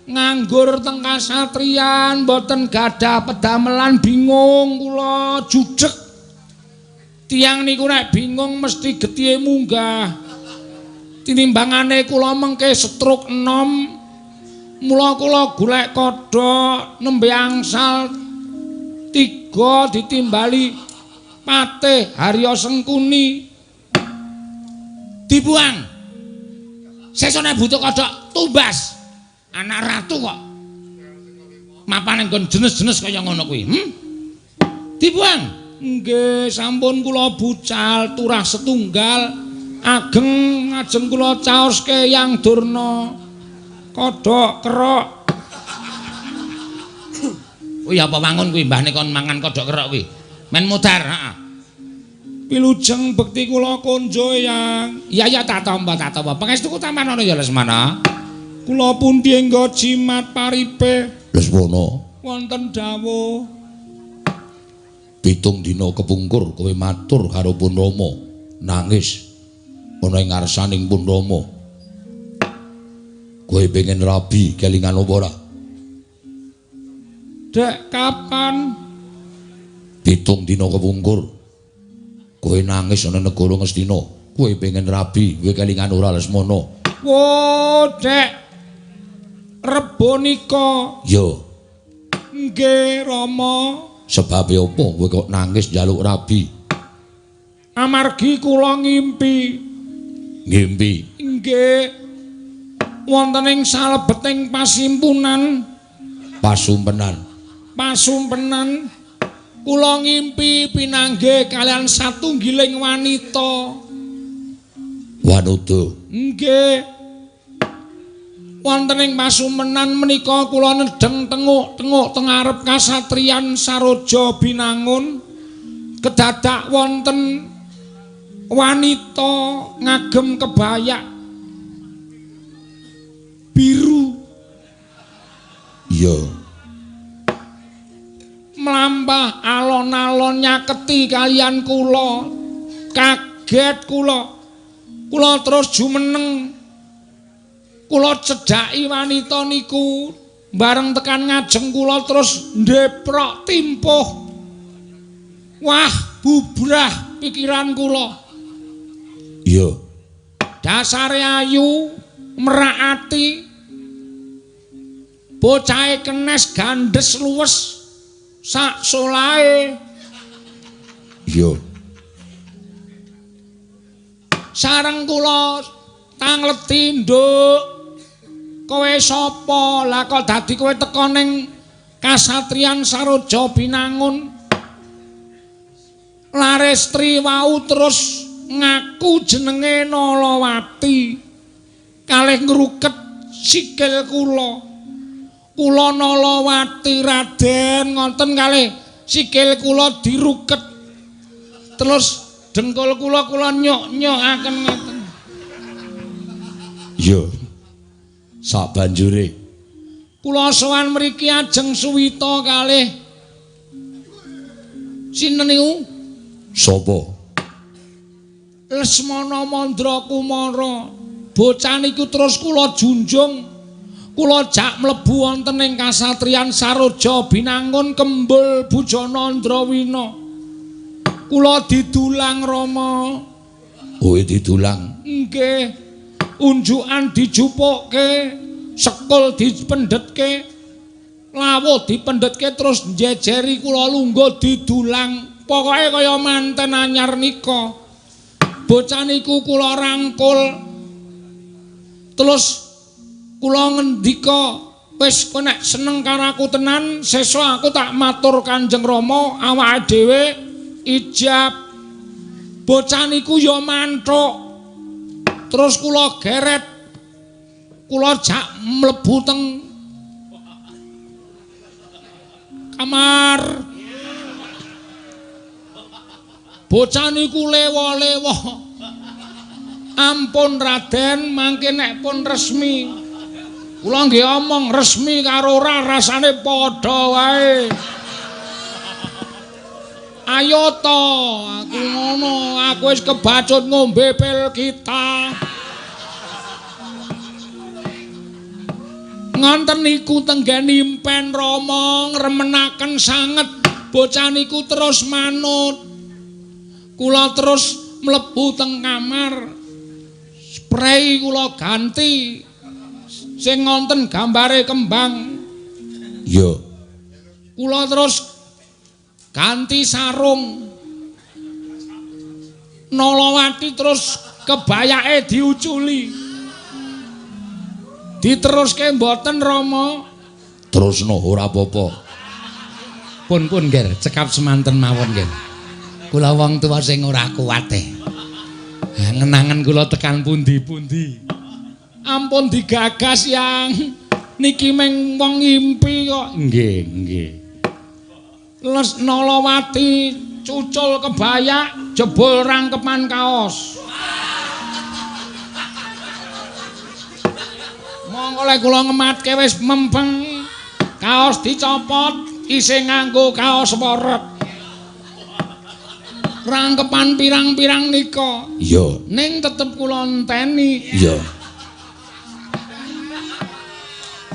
Nganggur teng kasatriyan mboten gadah pedamelan bingung kula judhek. Tiyang niku nek bingung mesti getihe munggah. Tinimbangane kula mengke stroke enom, mula kula golek kodhok nembe angsal 3 ditimbali Patih Harya Sengkuni. Dibuang. Sesone butuh kodhok tumbas. Anak ratu kok mapane nggon jenes-jenes kaya ngono kuwi. Dibuang. Nggih, sampun kula bucal turah setunggal ageng ngajeng kula caoske Yang Durna. Kodhok kerok. Kuwi apa wangun kuwi mbahne kon mangan kodhok kerok kuwi. Men mudar, heeh. Wilujeng bekti kula konjo Yang. Iya ya tak tampa, tak tampa. Pangestuku tampanana ya Lesmana. Kula pundi engga jimat paripe. Lesmana. Wonten dawuh. 7 dina kepungkur kowe matur karo Pun Rama, nangis ana ing ngarsaning Pun Rama. Kowe pengen rabi kelingan apa ora? Dek kapan? 7 dina kepungkur kowe nangis ana negara Ngastina. Kowe pengen rabi, kowe kelingan ora Lesmana? Wo, Dek. Rebo nika. Ya. Nggih, Rama. Sebabe apa kowe kok nangis njaluk rabi? Amargi kula ngimpi. Ngimpi? Nggih. Wonten ing salebeting pasimpunan. Pasumpenan. Pasumpenan kula ngimpi pinanggih kalian satunggiling wanita. Wanita? Nggih. Wonten ing pasumenan menika kula nedheng tenguk-tenguk teng ngarep kasatriyan Saroja Binangun. Kedadak wonten wanita ngagem kebayak biru. Iya. Mlampah alon-alon nyaketi kalian kula. Kaget kula. Kula terus jumeneng. Kula cedhaki wanita niku, bareng tekan ngajeng kula terus ndeprok timpuh. Wah, bubrah pikiran kula. Iya. Dasare ayu, merak ati. Bocahe kenes gandes luwes sak solahe. Iya. Sareng kula tangleti, Nduk. Kowe sapa? Lah kok dadi kowe teka ning Kasatriyan Saroja Binangun. Larestri wau terus ngaku jenenge Nalawati kalih ngruket sikil kula. Kula Nalawati Raden ngoten kalih sikil kula diruket. Terus dengkul kula kula nyok-nyokaken ngoten. Iya. Sabanjure kula sowan mriki ajeng suwita kalih sinten niku? Sapa? Lesmana Mandra Kumara. Bocah niku terus kula junjung, kula jak mlebu wonten ing kasatriyan Saroja Binangun Kembul Bujana Andrawina. Kula didulang Rama. Oh, didulang. Nggih. Unjukan dijupukke, sekul dipendhetke, lawuh dipendhetke terus njejeri kula lungguh didulang. Pokoke kaya manten anyar nika. Bocah niku kula rangkul. Terus kula ngendika, wis kowe nek seneng karo aku tenan, sesuk aku tak matur Kanjeng Rama awake dhewe ijab. Bocah niku ya manthuk. Terus kula geret. Kula jak mlebu teng kamar. Bocah niku lewa-lewa. Ampun Raden, mangke nek pun resmi. Kula nggih omong resmi karo ora rasane padha wae. Ayo to, aku ngono, aku wis kebacut ngombe pil kita. Ngonten niku tenggen impen Rama ngremenaken sanget. Bocah niku terus manut. Kula terus mlebu teng kamar. Sprei kula ganti sing ngonten gambare kembang. Iya. Kula terus ganti sarung. Nalawati terus kebayake diuculi. Diteruske mboten Rama? Terusno ora apa-apa. Pun-pun Ger, cekap semanten mawon Ger. Kula wong tuwa sing ora kuat e. Angen-angen kula tekan pundi-pundi. Ampun digagas yang niki meng wong ngimpi kok. Nggih, nggih. Les Nalawati cucul kebayak jebul rangkepan kaos. Monggo lek kula ngematke wis mempeng. Kaos dicopot isih nganggo kaos woret. Rangkepan pirang-pirang nika. Iya. Ning tetep kula enteni. Iya.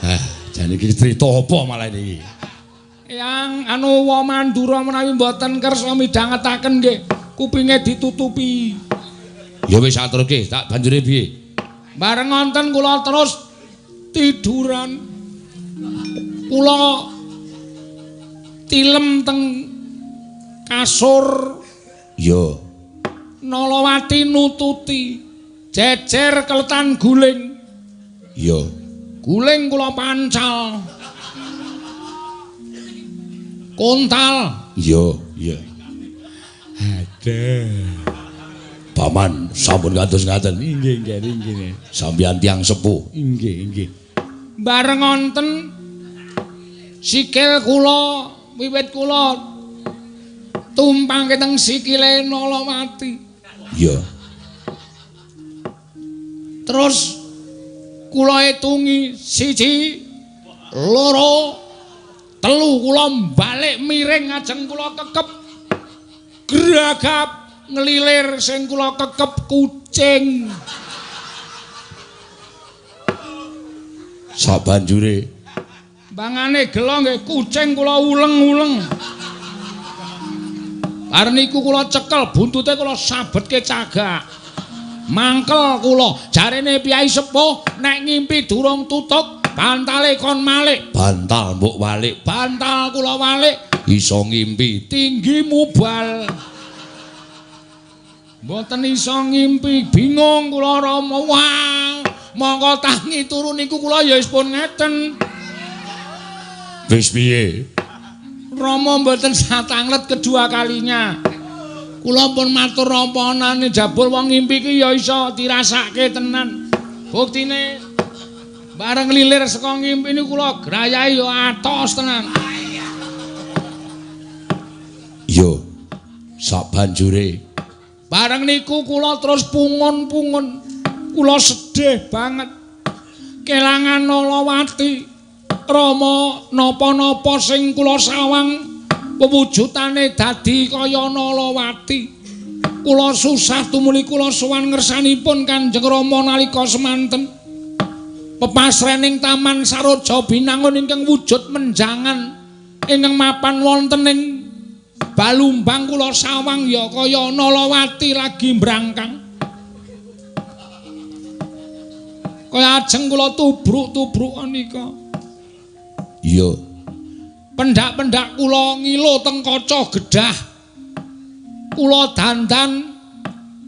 Ah, jane iki crita apa malah iki? Yang anu wa Mandura menawi mboten kersa midhangetaken nggih, kupinge ditutupi. Ya wis aturke, tak banjure piye? Bareng ngonten kula terus tiduran. Kula tilem teng kasur. Iya. Nalawati nututi jejer keletan guling. Iya. Guling kula pancal. Kontal. Iya, iya. Aduh. Paman sampun kados ngaten. Nggih, nggih, nggih. Sampeyan tiyang sepuh. Nggih, nggih. Bareng ngonten sikil kula wiwit kula tumpangke teng sikile Nalawati. Iya. Terus kula etungi 1, 2, 3 kula balik miring ajeng kula kekep. Gragap ngelilir sing kula kekep kucing. Sabanjure bangane gelo nggih kucing kula uleng-uleng. Bar niku kula cekel buntute kula sabetke cagak. Mangkel kula, jarene piyai sepuh nek ngimpi durung tutuk bantale kon malik. Bantal mbok walik. Bantal kula walik iso ngimpi tinggi mubal. Mboten iso ngimpi, bingung kula Rama. Wah, mongko tangi turu niku kula ya wis pun ngeten. Wis piye? Rama mboten satanglet kedua kalinya. Kula pun matur apa anane jabul wong ngimpi ki ya iso dirasake tenan. Buktine bareng lilir saka ngimpi niku kula grayahi ya atos tenan. Yo sak banjure bareng niku kula terus pungun-pungun. Kula sedih banget. Kelangan Nalawati. Rama napa-napa sing kula sawang pewujudane dadi kaya Nalawati. Kula susah tumuli kula sowan ngersanipun Kanjeng Rama nalika semanten. Pepasrening Taman Saroja Binangun ingkang wujud menjangan ingkang mapan wonten ing Balumbang kula sawang ya kaya Nalawati lagi mbrangkang. Kaya ajeng kula tubruk-tubrukan nika. Iya. Pendak-pendak kula ngilo teng kaca gedah. Kula dandan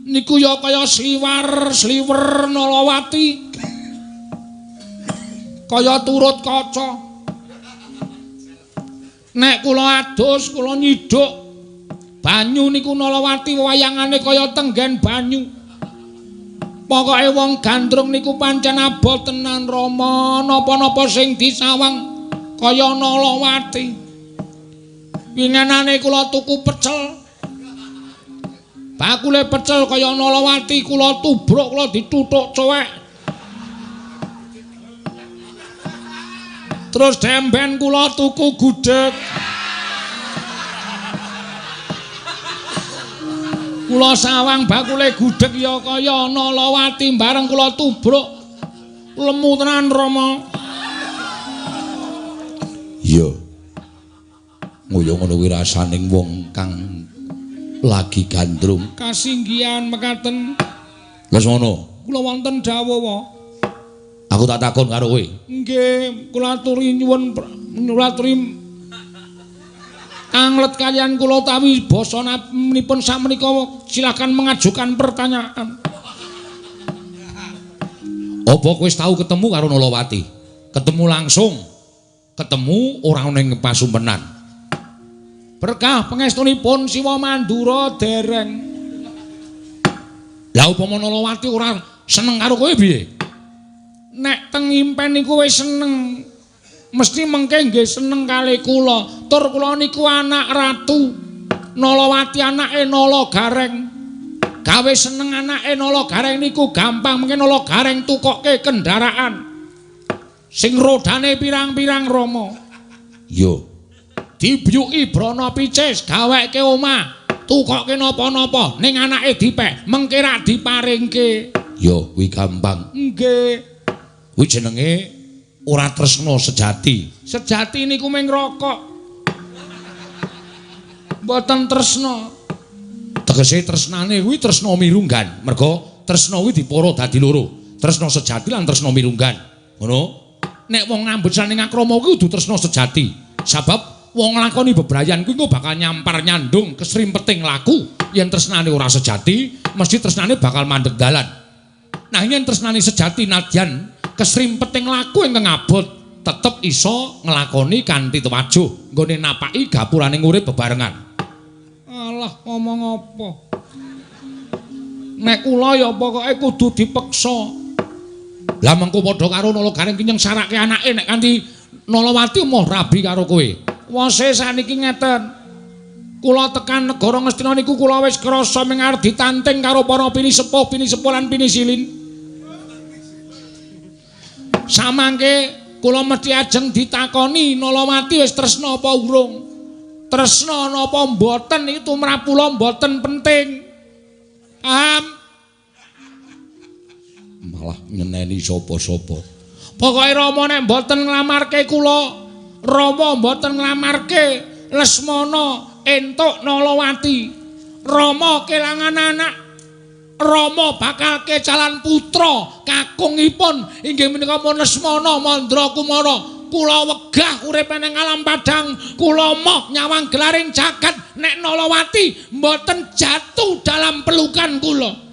niku ya kaya sliwar-sliwer Nalawati. Kaya turut kaca. Nek kula adus kula nyiduk banyu niku Nalawati wayangane kaya tenggen banyu. Pokoke wong gandrung niku pancen abot tenan Rama, napa-napa sing disawang kaya Nalawati. Wingenane kula tuku pecel. Bakule pecel kaya Nalawati kula tubruk kula dituthuk cowek. Terus demben kula tuku gudeg. Kula sawang bakule gudeg ya kaya Nalawati bareng kula tubruk lemu tenan Rama. Iya. Ngoyo ngono kuwi rasaning wong kang lagi gandrung. Kasinggihan mekaten. Wis ngono. Kula wonten dawuh wae. Aku tak takon karo kowe. Nggih, kula aturi nyuwun kula aturi anglet kalian kula utawi basanipun sakmenika silakan mengajukan pertanyaan. Apa kowe wis tau ketemu karo Nalawati? Ketemu langsung. Ketemu ora ana ing pasumpenan. Berkah pangestunipun Siwa Mandura dereng. Lah upama Nalawati ora seneng karo kowe piye? Nek teng impen niku wis seneng. Mesti mengke nggih seneng kalih kula. Tur kula niku anak ratu. Nalawati anake Nala Gareng. Gawe seneng anake Nala Gareng niku gampang, mengke Nala Gareng tukokke kendaraan sing rodane pirang-pirang Rama. Yo. Dibyuki brana picis, gaweke omah, tukokke napa-napa ning anake dipek, mengke rak diparingke. Yo, kuwi gampang. Nggih. Kuwi jenenge ora tresna sejati. Sejati niku mung rokok. Mboten tresna. Tegese tresnane kuwi tresna mirunggan. Merga tresna kuwi dipara dadi loro. Tresna sejati lan tresna mirunggan. Ngono. Nek wong ngambut saning akrama kuwi kudu tresna sejati. Sabab wong nglakoni bebrayan kuwi engko bakal nyampar nyandung kesrimpeting laku. Yen tresnane ora sejati, mesti tresnane bakal mandeg dalan. Nah yen tresnane sejati nadyan kesrimpeting laku ingkang abot tetep iso nglakoni kanthi tewajuh nggone napaki gapurane urip bebarengan. Alah ngomong apa? Nek kula ya pokoke kudu dipeksa. Lah mengko padha karo Nala Gareng ki nyengsarake anake nek kanthi Nalawati moh rabi karo kowe. Wose saniki ngeten. Kula tekan negara Ngastina niku kula wis krasa ming arep ditanting karo para pinisepuh, pinisepuh lan pinisilin. Samangke kula mesti ajeng ditakoni Nalawati wis tresna apa urung? Tresna napa mboten iki tumrap kula mboten penting. Paham? Malah nyeneni sapa-sapa. Pokoke Rama nek mboten nglamarke kula, Rama mboten nglamarke Lesmana entuk Nalawati. Rama kelangan anak. Rama bakal kecalan putra kakungipun inggih menika pun Lesmana Mandra Kumara. Kula wegah urip ning alam padang, kula moh nyawang gelaring jagat nek Nalawati mboten jatuh dalam pelukan kula.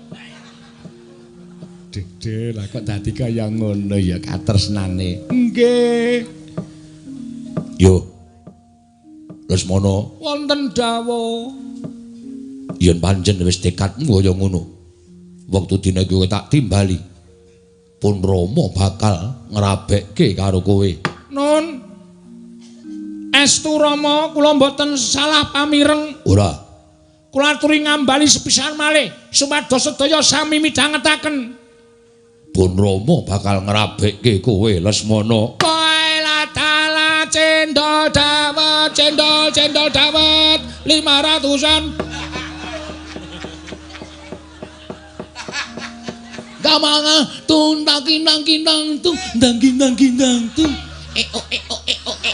Dede lah kok dadi kaya ngono ya katresnane. Nggih. Yo. Lesmana, wonten dawuh. Yen pancen wis tekadmu kaya ngono, wektu dina iki kowe tak timbali. Pun Rama bakal ngrabekke karo kowe. Nun. Estu Rama, kula mboten salah pamireng. Ora. Kula aturi ngambali sepisan malih supados sedaya sami midhangetaken. Pun Rama bakal ngrabekke kowe, Lesmana. Dalah cendol dawet, cendol cendol dawet 500-an. Gamanga tun takinang kinang tung dang kinang kinang tung. E o e o e o e.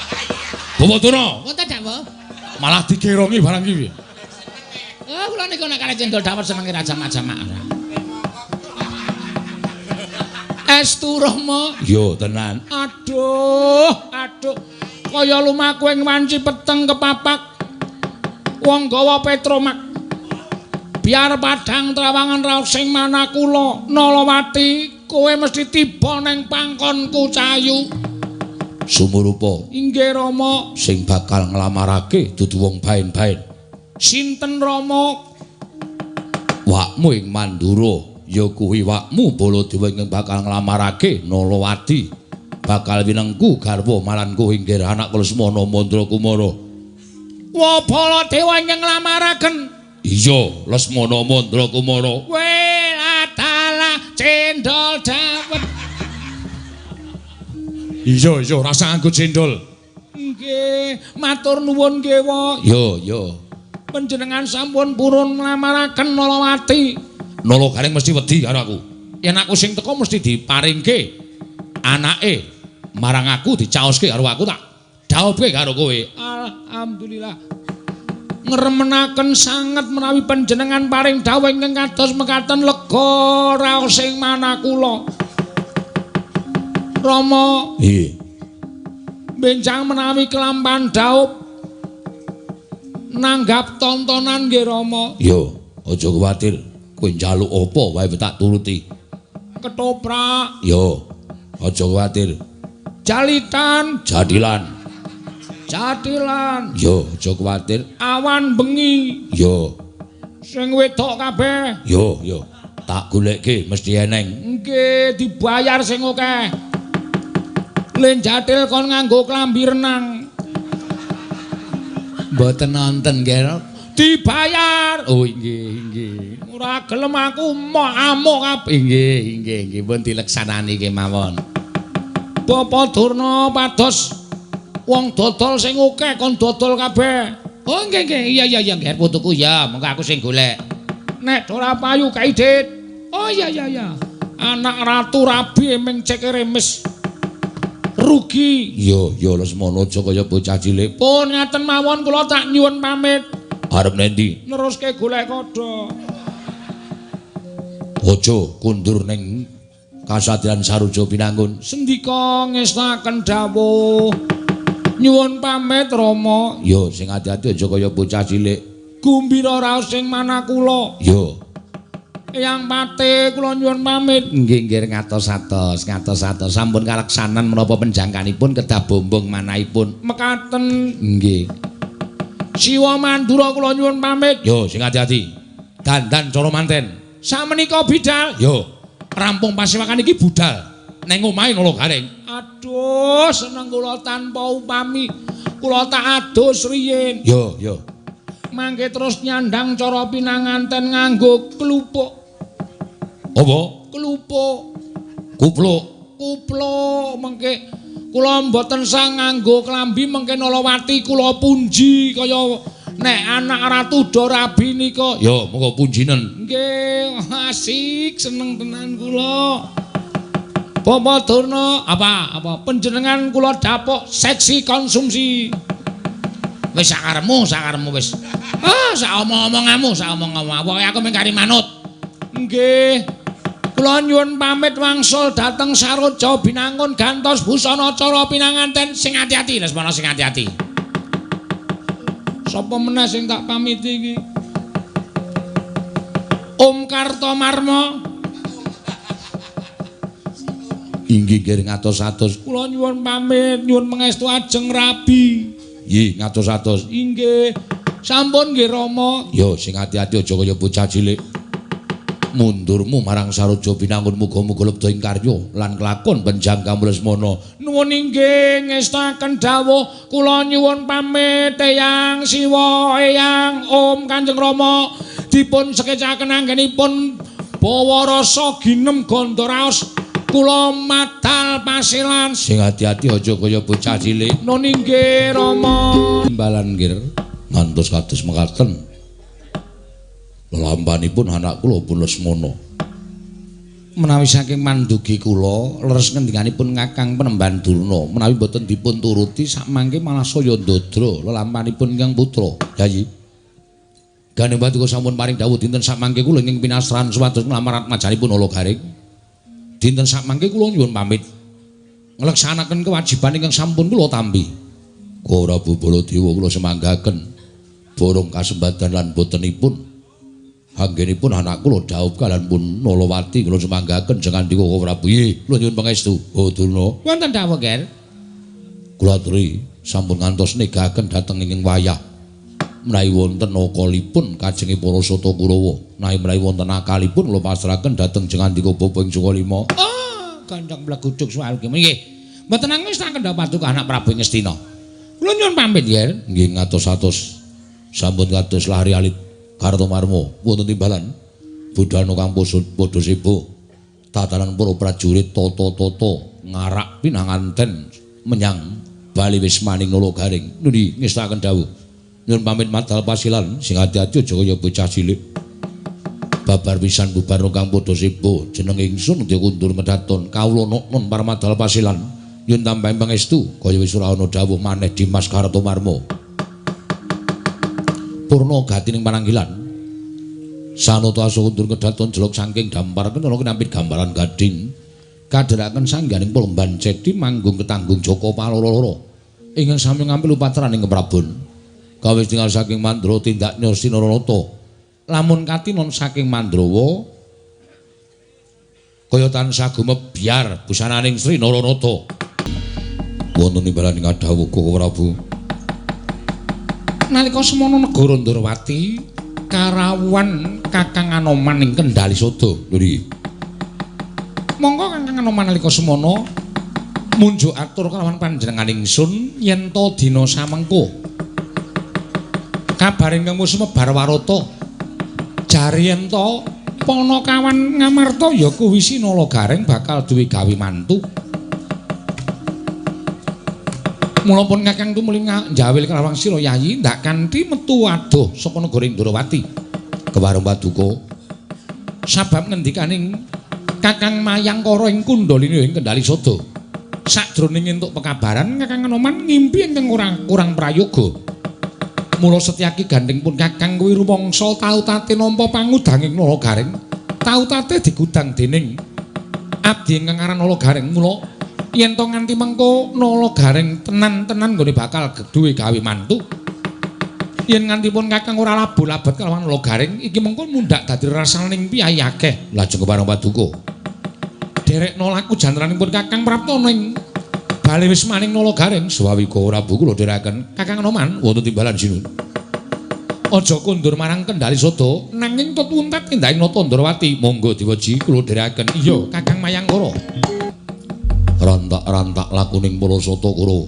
Bapak Durna. Wonten dawuh. Malah digerongi barang iki. Oh, kula niku nek kare cendol dawet senenge ra jamak-jamak ora. Estu Rama. Yo tenan. Aduh, aduh. Kaya lumaku ing wanci peteng kepapak. Wong gawa Petromak. Biar padhang trawangan raos sing manakula Nalawati, kowe mesti tiba ning pangkonku cayu. Sumurupa. Inggih Rama. Sing bakal nglamarake dudu wong baen-baen. Sinten Rama? Wakmu ing Mandura. Ya kuwi wakmu Baladewa ingkang bakal nglamarake Nalawati, bakal winengku garwa malanku inggih anak Lesmana Mandra Kumara. Wa Baladewa ingkang nglamaraken? Iya, Lesmana Mandra Kumara. Weladalah cendol dawet. Iya, iya, rasa nganggo cendol. Nggih, matur nuwun nggih, Wa. Iya, iya. Panjenengan sampun purun nglamaraken Nalawati. Nala Gareng mesti wedi karo aku. Yen aku sing teko mesti diparingke anake marang aku, dicaoske karo aku, tak dhawuhke karo kowe. Alhamdulillah. Ngremenaken sanget menawi panjenengan paring dhawuh ingkang kados mekaten, lega raos ing manah kula. Rama, nggih. Benjang menawi kelampan dhaup nanggap tontonan nggih Rama. Yo, aja kuwatir. Kowe njaluk apa wae tak turuti. Ketoprak. Yo, aja kuwatir. Jalitan, jadilan. Jadilan. Yo, aja kuwatir. Awan bengi. Yo. Sing wedok kabeh. Yo, yo. Tak golekke mesti eneng. Nggih, dibayar sing akeh. Len jathil kon nganggo klambi renang. Mboten nonton nggih. Dibayar. Oh nggih, nggih. Ora gelem aku moh amuk kabeh. Nggih, nggih, nggih pun dileksanani kemawon. Bapak Durna pados wong dodol sing akeh kon dodol kabeh. Oh nggih, nggih. Iya, iya, iya, nggih putuku ya, mengko aku sing golek. Nek ora payu kaidit. Oh iya, iya, iya. Anak ratu rabi ming ceke remes. Rugi. Yo, yo Lesmana aja kaya bocah cilik. Pun ngaten mawon kula tak nyuwun pamit. Arep nendi? Neruske golek kodho. Aja kundur ning kasatriyan Saruja Binangun. Sendika ngestaken dawuh. Nyuwun pamit Rama. Yo sing ati-ati aja kaya bocah cilik. Gumbira raos sing manah kula. Yo. Eyang Pate kula nyuwun pamit. Nggih, nggih ngatos-atos, ngatos-atos. Sampun kaleksanan menapa penjangkanipun kedah bombong manahipun. Mekaten. Nggih. Siwa Mandura kula nyuwun pamit. Yo sing ati-ati. Dandan cara manten. Samenika bidal. Yo, rampung pasewakan iki budal neng omahe Nala Gareng. Aduh, seneng kula tanpa upami. Kula tak adus riyin. Yo, yo. Mangke terus nyandang cara pinanganten nganggo klupuk. Apa? Klupuk. Kupluk. Kupluk mengke kula mboten sang nganggo klambi mengke Nalawati kula punji kaya nek anak ratu do rabi nika. Ya, monggo punjinen. Nggih, asik seneng tenan kula. Bapak Durna, apa apa panjenengan kula dapuk seksi konsumsi. Wis sakaremu, sakaremu wis. Ah, sak omong-omonganmu, sak omong-omong. Pokoke aku mung kari manut. Nggih. Kula nyuwun pamit wangsul dhateng Saroja Binangun gantos busana cara pinanganten sing ati-ati, Lesmana sing ati-ati. Sapa meneh sing tak pamiti iki? Om Kartomarma. Inggih nggih ngatos-atos. Kula nyuwun pamit, nyuwun pangestu ajeng rabi. Nggih ngatos-atos. Inggih. Sampun nggih Rama. Ya sing ati-ati aja kaya bocah cilik. Mundurmu marang Saroja Binangun muga-muga lebda ing karya lan kelakon penjangkamu Lesmana. Nuwun inggih ngestaken dawuh, kula nyuwun pamit Eyang Siwa, Eyang Om Kanjeng Rama dipun sekecaken anggenipun bawa rasa ginem gandha raos. Kula madal pasilan. Sing ati-ati aja kaya bocah cilik. Nuwun inggih Rama. Timbalan nggih ngantos kados mekaten. Lelampanipun anak kula pun Lesmana. Menawi saking mandugi kula leres ngendikanipun Kakang Penemban Durna, menawi boten dipun turuti sakmangke malah saya ndodra lelampanipun ingkang putra. Yayi. Gandeng paduka sampun paring dawuh dinten sakmangke kula ingkang pinasran supados nglamar atmajanipun Nala Gareng. Dinten sakmangke kula nyuwun pamit ngleksanaken kewajiban ingkang sampun kula tampi. Prabu Baladewa kula semanggaken borong kasembadan lan botenipun anggenipun anak kula dhaup kalian pun Nalawati kula semanggaken jengandika Prabu. Nggih, kula nyuwun pangestu. Oh Durna. Wonten dawuh, Ger. Kula aturi sampun ngantos negaken dhateng ing wayah. Menawi wonten akalipun kajenge para Sata Kurawa, menawi wonten akalipun kula pasrahaken dhateng jengandika Bapa ing Sukalima. Oh, gandhang mleguduk soal ki. Nggih. Mboten nangis tak kendha paduka anak Prabu Ngastina. Kula nyuwun pamit, Ger. Nggih ngatos-atos. Sampun kados lari alit Kartomarma wonten timbalan budhana kang padha sebo tatanan para prajurit tata-tata ngarak pinanganten menyang bali wismaning Nala Gareng. Nuli ngestaken dawuh. Nyuwun pamit madal pasilan sing ati-ati aja kaya bocah cilik. Babar pisan bubar kang padha sebo jeneng ingsun ndya kundur medaton kawula noknon para madal pasilan. Nyuwun tambahi pangestu kaya wis ora ana dawuh maneh Dimas Kartomarma. Purna gatining pananggilan sanata asa kundur kedaton jelok saking dampar kena kinampit gambaran gading kadheraken sangganing Palemban Cedi manggung ketanggung Joko Paloro ingkang sami ngampil upacaraning keprabon kawis tinggal saking Mandra tindak Nyasti Naranata lamun katinon saking Mandrawa kaya tansah gumebyar busananing Sri Naranata. Wonten timbalan ing dawuh Prabu. Nalika semono negara Ndorowati karawuhan Kakang Anoman ing Kendali Sada. Nggih. Monggo Kakang Anoman nalika semono munjuk atur kalawan panjenengan ingsun yen to dina samengko kabar ingkang wis sumebar warata jare yen to Panakawan Ngamarta ya kuwi si Nala Gareng bakal duwe gawe mantu. Mula pun Kakang tumuli njawil kalawan sira Yayi ndak kanthi metu adoh saka negara Ndorowati. Kewarung paduka sabab ngendikaning Kakang Mayangkara ing Kundalini ing Kendali Sada. Sajroning entuk pekabaran Kakang Anoman ngimpi ingkang kurang prayoga. Mula Setyaki gandeng pun Kakang kuwi rumangsa tau tate nampa pangudanging Nala Gareng. Tau tate digudang dening abdi ingkang aran Nala Gareng. Mula yen to nganti mengko Nala Gareng tenan-tenan nggone bakal duwe gawe mantu. Yen nganti pun Kakang ora labuh labet kalawan Nala Gareng iki mengko mundhak dadi rasaning piyayi akeh. Lajeng kepareng paduka derekna laku jantranipun Kakang prapta ning bali wismaning Nala Gareng. Sawika Prabu kula dherekaken Kakang Anoman wonten timbalan sinun. Aja kondur marang Kendali Sada nanging tut wuntat endahing Nata Ndorowati. Monggo diweji kula dherekaken. Iya Kakang Mayangkara. Rantak-rantak lakuning para Sata Kurawa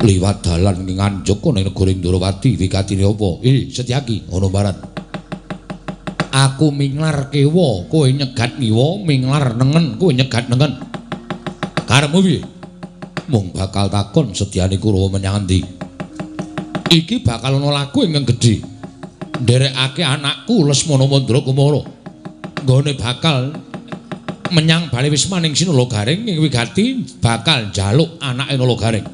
liwat dalan ing nganjuk ning negara Ndorowati wigatine apa? Setyaki ana barat. Aku minglar kewa, kowe nyegat ngiwa, minglar nengen, kowe nyegat nengen. Karepmu piye? Mung bakal takon sedyane Kurawa menyang endi? Iki bakal ana laku ingkang gedhe. Nderekake anakku Lesmana Mandra Kumara. Nggone bakal menyang bali wismaning Sinala Gareng ing wigati bakal njaluk anake Nala Gareng.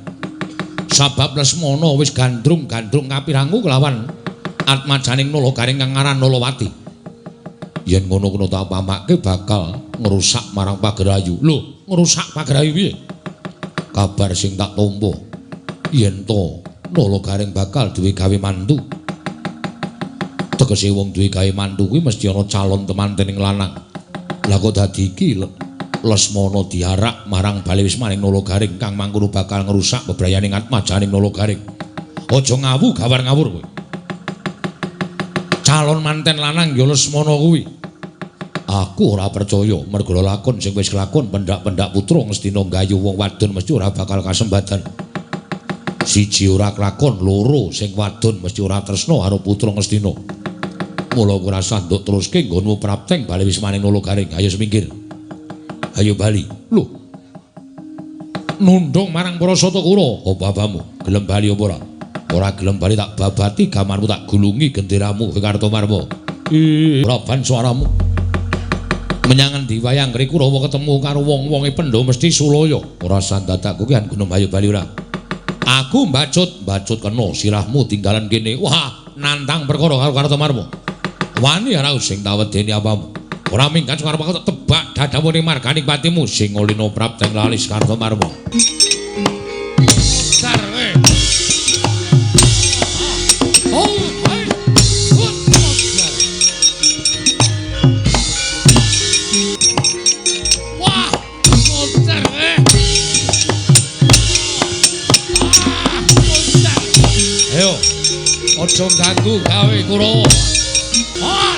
Sabab Lesmana wis gandrung-gandrung kapirangu kelawan atmajaning Nala Gareng kang aran Nalawati. Yen ngono kena tak pamake bakal ngrusak marang Pagerayu. Lho, ngrusak Pagerayu piye? Kabar sing tak tampa yen to Nala Gareng bakal duwe gawe mantu. Tegese wong duwe gawe mantu kuwi mesti ana calon temanten ing lanang. Lah kok dadi iki Lesmana diarak marang bali wismaning Nala Garing kang mangkono bakal ngrusak bebrayaning atmajaning Nala Garing. Aja ngawu gawar ngawur kowe. Calon manten lanang ya Lesmana kuwi. Aku ora percaya mergo lakon sing wis kelakon pendak-pendak putra Ngastina nggayu wong wadon mesti ora bakal kasembadan. Siji ora kelakon, loro sing wadon mesti ora tresna karo putra Ngastina. Mula kowe ora usah nduk teruske nggonmu prapteng bali wismaning Nala Garing. Ayo semingkir. Ayo bali. Lho. Nundung marang para Satakura, apa abamu? Gelem bali apa ora? Ora gelem bali tak babati gamanmu tak gulungi genderamu Kartomarma. Ora ban suaramu. Menyang endi wayang ngri Kurawa ketemu karo wong-wonge Pandhawa mesti sulaya. Ora sandadak kowe kan gunung ayo bali ora. Aku mbacut, mbacut kena sirahmu tinggalan kene. Wah, nantang perkara karo Kartomarma. Wani ora sing tawedeni apamu. Ora minggat arep aku tebak dadamu ning marganing patimu sing olino prapteng lalis Kartomarma. Sarwe. Oh, hai. Wah, monster. Ah, monster. Ayo. Aja ganggu gawe Kurawa. Ah.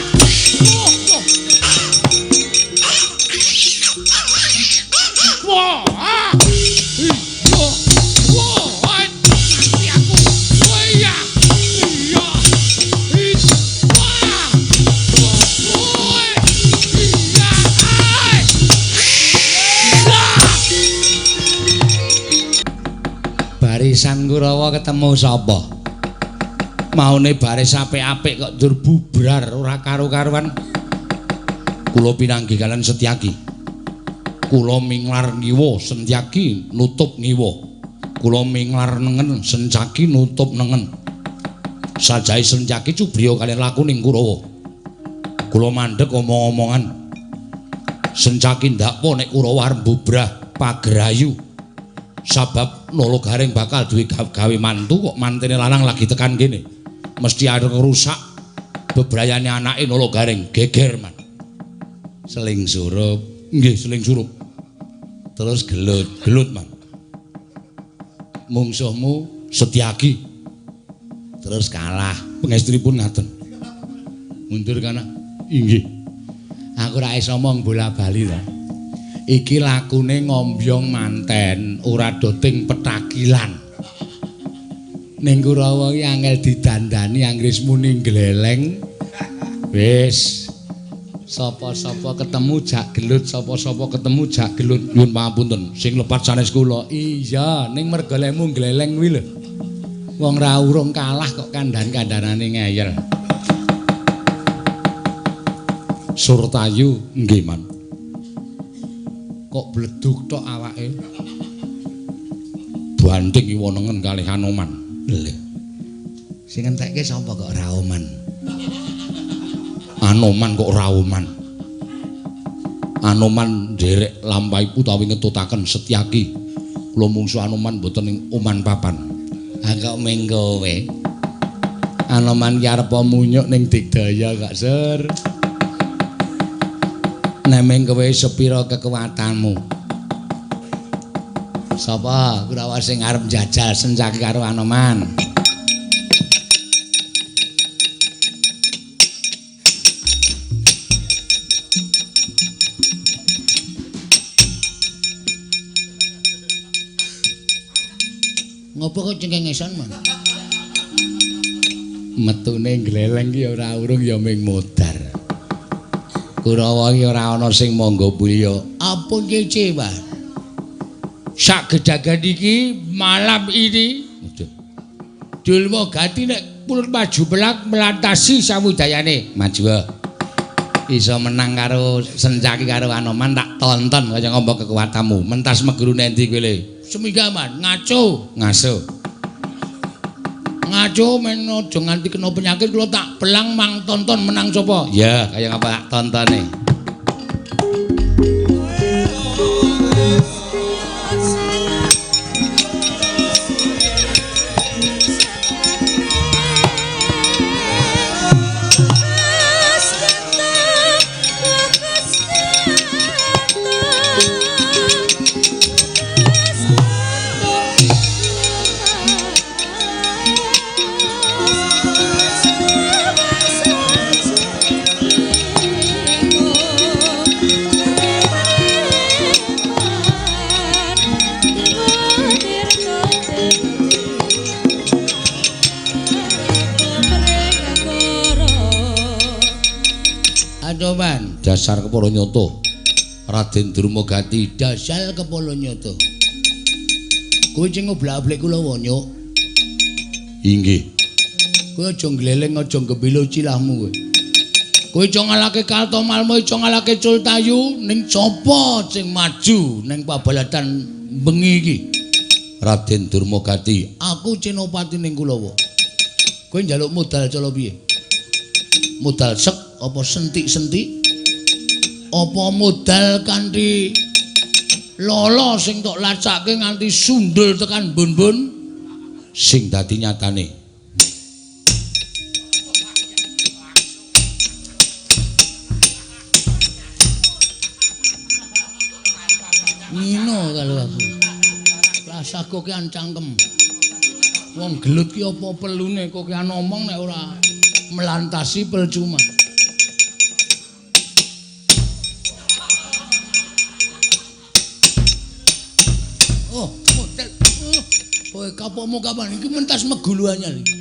Wah, ah. Iya. Wah, mati aku. Wah, iya. Iya. Wah. Wah. Iya. Ai. Barisan Kurawa ketemu sapa? Maune baris apik-apik kok ndur bubrar ora karu-karuan. Kula pinanggih kalian Setyaki. Kula minglar ngiwa, Setyaki nutup ngiwa. Kula minglar nengen, Sencaki nutup nengen. Sajahe Sencaki cubriya kalian lakuning Kurawa. Kula mandheg omong-omongan. Sencaki ndakwa nek Kurawa arep mbubrah pagerayu. Sabab Nala Garing bakal duwe gawe mantu kok mantene lanang lagi tekan kene. Mesti arep ngrusak bebrayane anake Nala Garing, geger man. Seling surup, nggih seling surup. Terus gelut, gelut man. Mungsuhmu Setyaki. Terus kalah, pangestunipun ngaten. Mundur kana. Inggih. Aku ora iso omong bola-bali ta. Iki lakune ngombyong manten, ora doting petakilan. Ning Kurawa iki angel didandani anggris muni gleleng. Wis. Sapa-sapa ketemu jak gelut, sapa-sapa ketemu jak gelut. Nyuwun pangapunten, sing lepat sanes kula. Iya, ning merga lemu gleleng kuwi lho. Wong ra urung kalah kok kandhan-kandhanane ngeyel. Surtayu nggih, Man. Kok bleduk tok awake. Banting kiwa nengen kalih Anoman. Lho. Sing entekke sapa kok Raoman? Anoman kok Raoman. Anoman nderek lampahi utawi ngetutaken Setyaki. Kula mungsu Anoman mboten ing oman papan. Ha kok ming kowe. Anoman ki arep munyuk ning digdaya kok, Sur. Nek ming kowe sepira kekuatanmu? Sapa Kurawa sing arep njajal Sencaki karo Anoman? Ngopo kok cengengesan, Man? Metune gleleng ki ora urung ya ming modar. Kurawa ki ora ana sing mangga mulya. Ampun kecewa. Sak gedagan iki malam ini Dulma Gati nek pulun maju melak melantasi samudayane. Maju. Iso menang karo Sencaki karo Anoman tak tonton kaya ngomong kekuatanmu. Mentas meguru endi kowe le? Semingga, Man, ngaco. Ngaso. Ngaco men aja nganti kena penyakit kula tak belang mang tonton menang sapa. Ya, kaya ngapa tak tontone. Anoman dasar kepala nyata. Raden Durmagati dasar kepala nyata. Kowe sing ngoblak-ablik kula nyuk. Inggih. Kowe aja ngleleng, aja gembilo cilahmu kowe. Kowe aja ngalahke Kartomarmo, aja ngalahke Cultayu, ning sapa sing maju ning pabalatan bengi iki? Raden Durmagati, aku Senopati ning Kulawa. Kowe njaluk modal cala piye? Modal sek apa sentik-sentik? Apa modal kanthi lolo sing tok lacake nganti sundul tekan bun-bun? Sing dadi nyatane ngino kalau aku. Rasah kokean cangkem. Wong gelut ki apa perlune kokean omong nek ora melantasi percuma. Oh, model. Kowe kapokmu kapan iki mentas megulu anyar iki.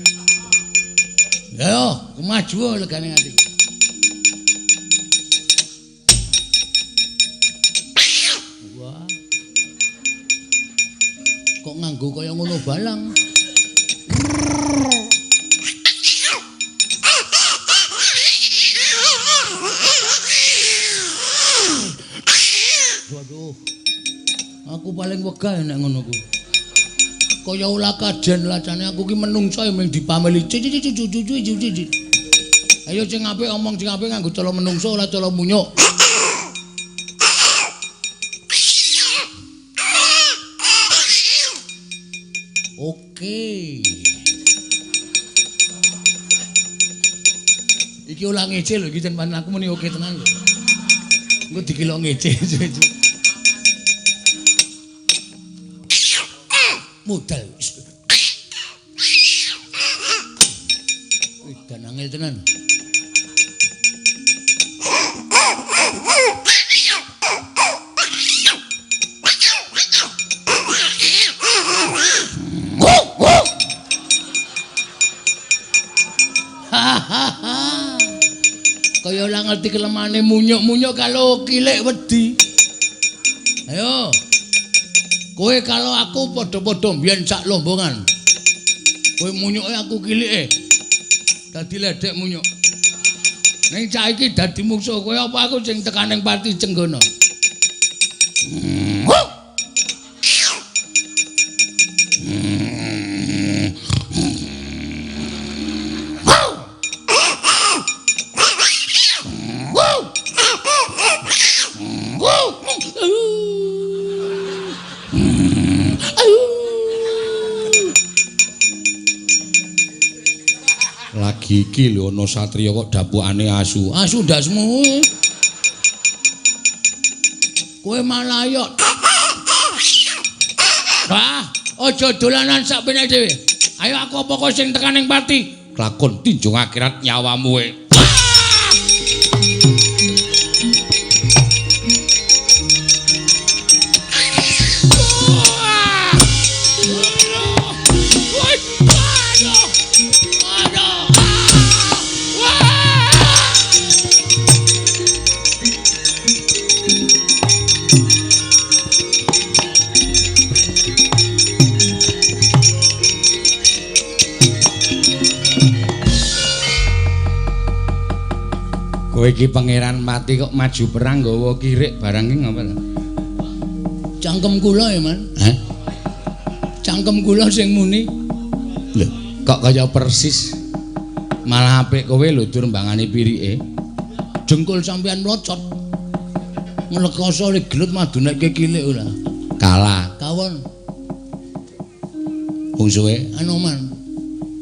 Ya, maju legane nganti. Wah. Kok nganggo kaya ngono balang. Waduh. Aku paling wegah nek ngono kuwi. Kaya ulah kajen lacane aku ki menungso ya mung dipameli. Cucu. Ayo sing apik omong sing apik nganggo cala menungso ora cala munyuk. Oke. Iki ora ngece lho iki jen aku muni oke tenan lho. Engko dikira ngece. Modal. Wih, dan angel tenan. Kaya ora ngerti kelemane munyuk-munyuk kalau kilik wedi. Ayo. Kowe kalau aku padha-padha mbiyen sak lombongan. Kowe munyuke aku kilike. Dadi ledek munyuk. Ning saiki dadi mungsuh kowe apa aku sing tekaning pati Cenggana. Lagi iki lho ana satriya kok dapukane asu. Asu ndasmu. Kowe malah yo. Wah, aja dolanan sak penake dhewe. Ayo aku apa kowe sing tekaning pati? Lakon tinjung akhirat nyawamu kowe. Kowe iki pangeran mati kok maju perang nggawa kirik barang iki ngapa ta? Cangkem kula ya, Man. Hah? Cangkem kula sing muni. Lho, kok kaya persis. Malah apik kowe lho dur mbangane pirike. Dengkul sampean mlocot. Nglekoso le gelut madunekke kilik ora. Kalah. Kawon. Mungsuhe Anoman.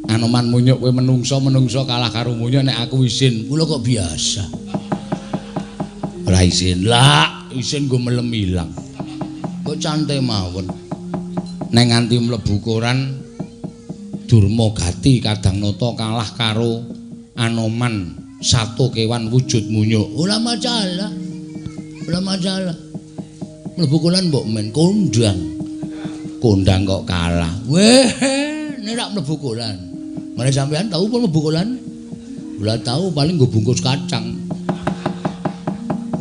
Anoman munyuk kowe menungso-menungso kalah karo munyuk nek aku isin. Kula kok biasa. Ora isin. Lah, isin nggo melem ilang. Kok cante mawon. Nek nganti mlebu koran Durmagati Kadang Nata kalah karo Anoman satu kewan wujud munyuk. Ora masalah. Ora masalah. Mlebu koran mbok men kondang. Kondang kok kalah. Weh, nek rak mlebu koran. Mane sampean tau pun mlebu koran? Ora tau, paling nggo bungkus kacang.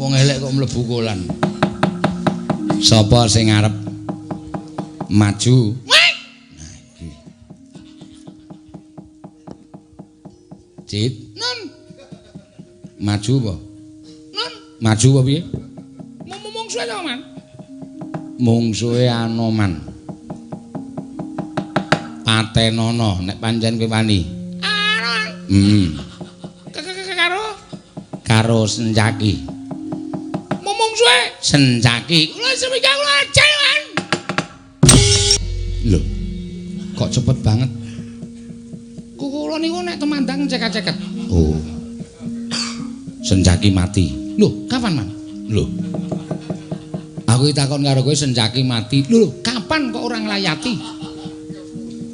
Wong elek kok mlebu kolan. Sapa sing arep maju? Nah iki. Cit, Nun, maju apa? nun. Maju apa piye? Mungsuhe to, Man? Mungsuhe Anoman. Patenono nek pancen kowe wani. Anoman. Heeh. Karo karo Sencaki. Mungsuhe Sencaki. Kula seminggu kula aja, Man. Lho. Kok cepet banget? Kula niku nek temandang ceket-ceket. Oh. Sencaki mati. Lho, kapan, Man? Lho. Aku takon karo kowe Sencaki mati. Lho, kapan kok ora nglayati?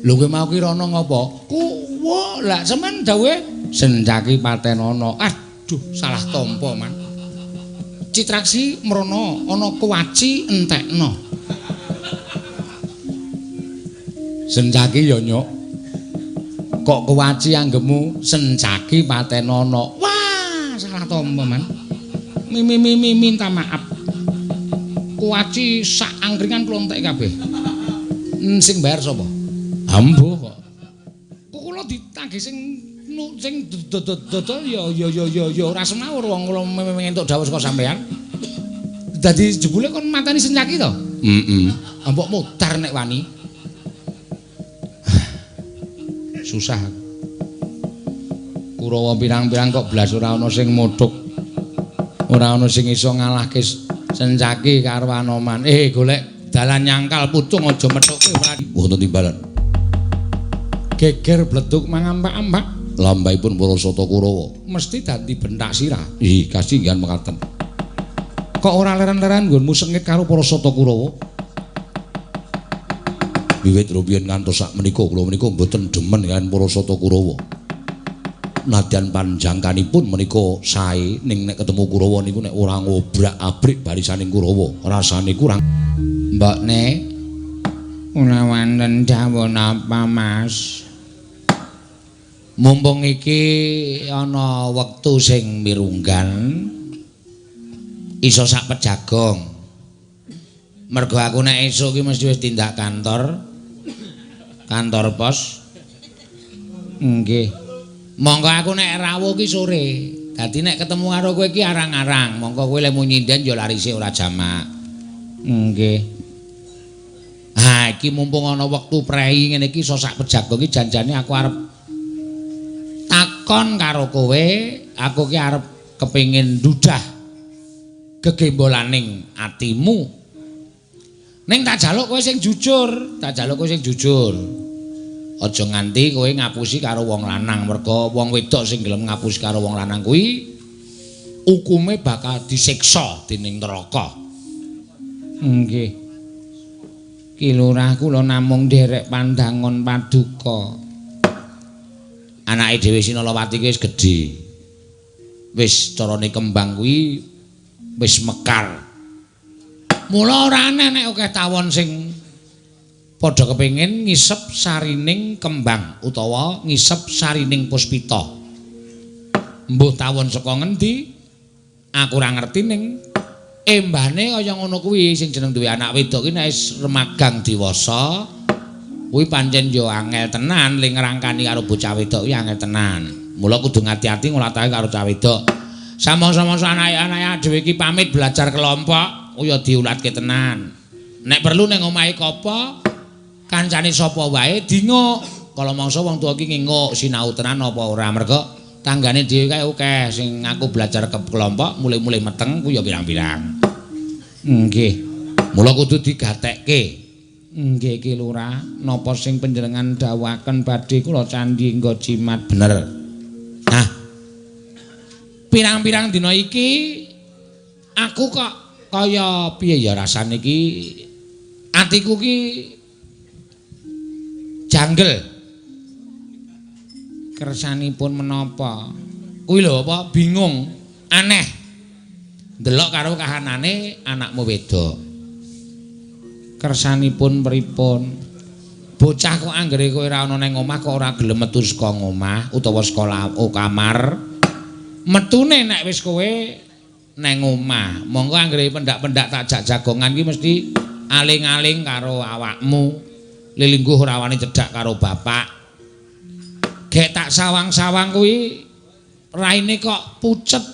Lho kowe mau ki rono ngopo? Kuwo, lah sampean dawuhe Sencaki patenono. Aduh, salah tampa, Man. Citraksi mrono ana kuwaci entekno. Sencaki ya nyuk. Kok kuwaci anggemu Sencaki patenono. Wah, salah tampa, Man. Mi minta maaf. Kuwaci sak angkringan kula entek kabeh. Sing bayar sapa? Ambuh kok. Kula ditagih sing sing dodol ya ya ora semawur wong kula entuk dawuh saka sampean. Dadi jebule kon mateni Sencaki to? Heeh. Mbok mutar nek wani. Susah. Kurawa pirang-pirang kok blas ora ana sing muthuk. Ora ana sing iso ngalahke Sencaki karo Anoman. Golek dalan nyangkal pucung aja methuke ora. Wonten timbalan. Geger bleduk mangampak-ampak lambahipun para sata Kurawa mesti dadi bentak sirah. Ih, kasinggihan mekaten. Kok ora leren-leren nggonmu sengit karo para sata Kurawa? Wiwit rumiyin ngantos sak menika kula menika mboten demen kaliyan para sata Kurawa. Nadyan panjangkanipun menika sae ning nek ketemu Kurawa niku nek ora ngobrak-abrik barisaning Kurawa, rasane kurang. Mbokne ora wonten dawuh napa, Mas? Mumpung iki ana wektu sing mirunggan iso sak pejagong. Mergo aku nek esuk iki mesti wis tindak kantor. Kantor pos. Nggih. Monggo aku nek rawuh ki sore. Dadi nek ketemu karo kowe iki arang-arang. Monggo kowe lemu nyinden ya larise ora jamak. Nggih. Ha iki mumpung ana wektu prei ngene iki iso sak pejagong iki janjane aku arep takon karo kowe, aku ki arep kepengin ndudah gegembolaning atimu. Ning tak jaluk kowe sing jujur, tak jaluk kowe sing jujur. Aja nganti kowe ngapusi karo wong lanang, mergo wong wedok sing gelem ngapusi karo wong lanang kuwi hukume bakal disiksa dening neraka. Nggih. Ki Lurah kula namung nderek pandangon paduka. Anake dhewe Sinalawati ki wis gedhe. Wis carane kembang kuwi wis mekar. Mula ora aneh nek akeh tawon sing padha kepengin ngisep sarining kembang utawa ngisep sarining puspita. Mbuh tawon saka ngendi? Aku ora ngerti ning embane kaya ngono kuwi sing jeneng duwe anak wedok ki nek wis remagang dewasa kuwi pancen ya angel tenan le ngrangkani karo bocah wedok kuwi angel tenan. Mula kudu ngati-ati nglatake karo cah wedok. Samangsa-mangsa anake-anake dhewe iki pamit belajar kelompok, ya diulatke tenan. Nek perlu ning omahe kopo, kancane sapa wae dinguk. Kala mangsa wong tuwa iki nginguk sinau tenan apa ora, mergo tanggane dhewe kae akeh sing ngaku belajar ke kelompok mulai-mulai meteng ku ya pirang-pirang. Nggih. Mula kudu digatekke. Nggih Ki Lurah, napa sing panjenengan dawuhaken badhe kula candhi nggo jimat. Bener. Nah, pirang-pirang dina iki aku kok kaya piye ya rasane iki atiku ki janggel. Kersanipun menapa? Kuwi lho apa bingung, aneh. Ndelok karo kahanane anakmu wedok. Kersanipun pripun? Bocah kok anggere kowe ora ana nang omah kok ora gelem metu saka omah utawa sekolah o kamar. Metune nek wis kowe neng omah. Monggo anggere pendak-pendak tak jak jagongan ki mesti aling-aling karo awakmu. Lilingguh ora wani cedhak karo bapak. Gek tak sawang-sawang kuwi raine kok pucet.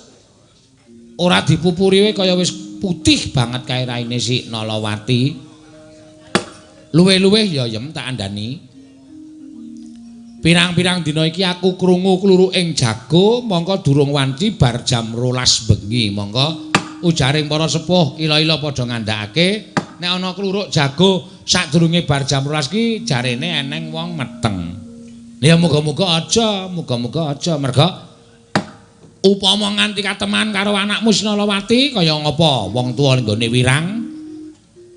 Ora dipupuri wae kaya wis putih banget kae raine si Nalawati. Luwih-luwih ya Yem tak andani. Pirang-pirang dina iki aku krungu kluruk ing jago mongko durung wanci bar jam 12 bengi. Mongko ujaring para sepuh ila-ila padha ngandhakake nek ana kluruk jago sadurunge bar jam 12 ki jarene eneng wong meteng. Ya muga-muga aja, muga-muga aja merga upama nganti kateman karo anakmu Sinalawati kaya ngapa wong tuwa nggone wirang.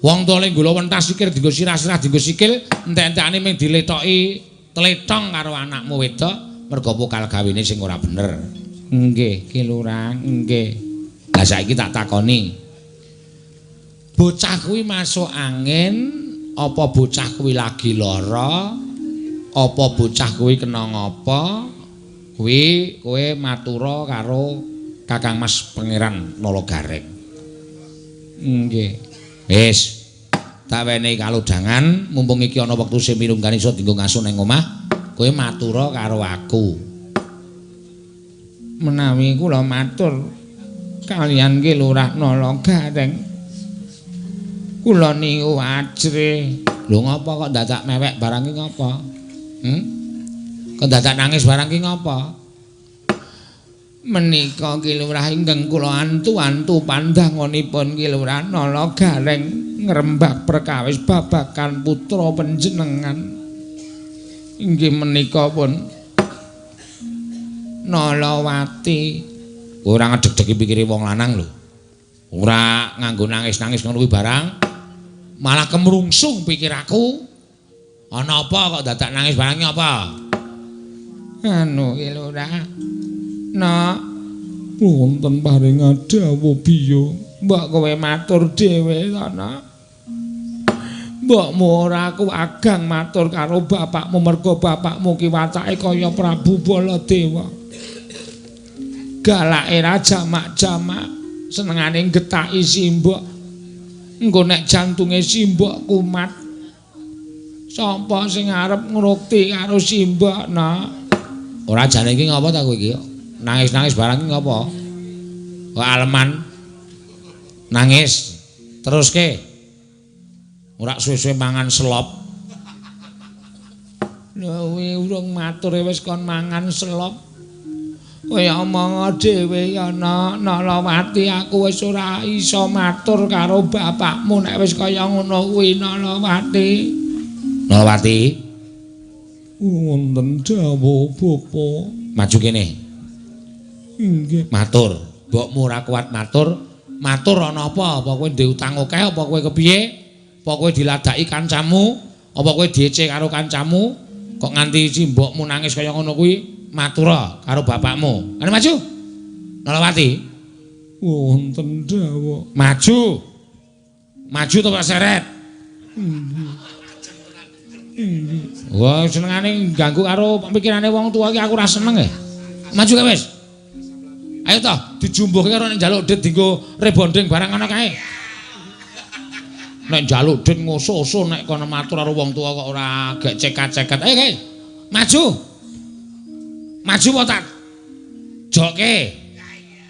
Wong tuwa le nggula wentas sikil dienggo sirah-sirah dienggo sikil entek-entekane mung diletoki tletong karo anakmu wedok merga pokal gawene sing ora bener. Nggih, Ki Lurah, nggih. Lah saiki tak takoni. Bocah kuwi masuk angin apa bocah kuwi lagi lara? Apa bocah kuwi kena ngapa? Kuwi kowe matura karo Kakang Mas Pangeran Nala Gareng. Nggih. Wis. Tak wenehi kalodhangan, mumpung iki ana wektu sing mirunggan iso dienggo ngaso nang omah, kowe matura karo aku. Menawi kula matur kaliyan Ki Lurah Nala Gareng. Kula niku ajrih. Lho ngapa kok dadak mewek barang iki ngapa? Kok dadak nangis barang iki ngapa? Menika Ki Lurah ingkang kula antu-antu pandanganipun Ki Lurah Nala Gareng ngrembak perkawis babagan putra panjenengan. Inggih menika pun Nalawati. Ora ngedeg-degi pikire wong lanang lho. Ora nganggo nangis-nangis ngono kuwi barang. Malah kemrungsung pikiraku. Ana apa kok dadak nangis barang iki apa? Anu Ki Lurah. Nak wonten paring dawuh biyo. Mbok kowe matur dhewe to, Nak. Mbokmu ora aku agang matur karo bapakmu merga bapakmu ki watake kaya Prabu Baladewa. Galake ra jamak-jamak, senengane getaki simbok. Engko nek jantunge simbok kumat, sapa sing arep ngrukti karo simbok, Nak? Ora jane iki ngapa ta kowe iki? Nangis-nangis barang iki ngapa? Kok aleman nangis teruske. Ora suwe-suwe mangan selop. Lho kuwi urung matur wis kon mangan selop. Kowe omong dhewe ya, Nak. Nalawati aku wis ora iso matur karo bapakmu nek wis kaya ngono kuwi, Nalawati. Nalawati. Wonten dawuh bapa. Maju kene. Inggih. Matur. Mbokmu ora kuat matur. Matur ana apa? Apa kowe ndek utang akeh apa kowe kepiye? Apa kowe diladaki kancamu? Apa kowe diece karo kancamu? Kok nganti simbokmu nangis kaya ngono kuwi? Matura karo bapakmu. Ane maju. Nalawati. Wonten dawuh. Maju. Maju to Pak Seret. Inggih. Wah, senengane ganggu karo pikirane wong tuwa iki aku ora seneng e. Maju kae wis. Ayo toh, dijumbuhke karo nek njaluk dit dienggo rebonding barang ana kae. Nek njaluk dit ngoso-oso nek kono matur karo wong tuwa kok ora gek cekat-ceket. Ayo kae. Maju. Maju apa tak joke.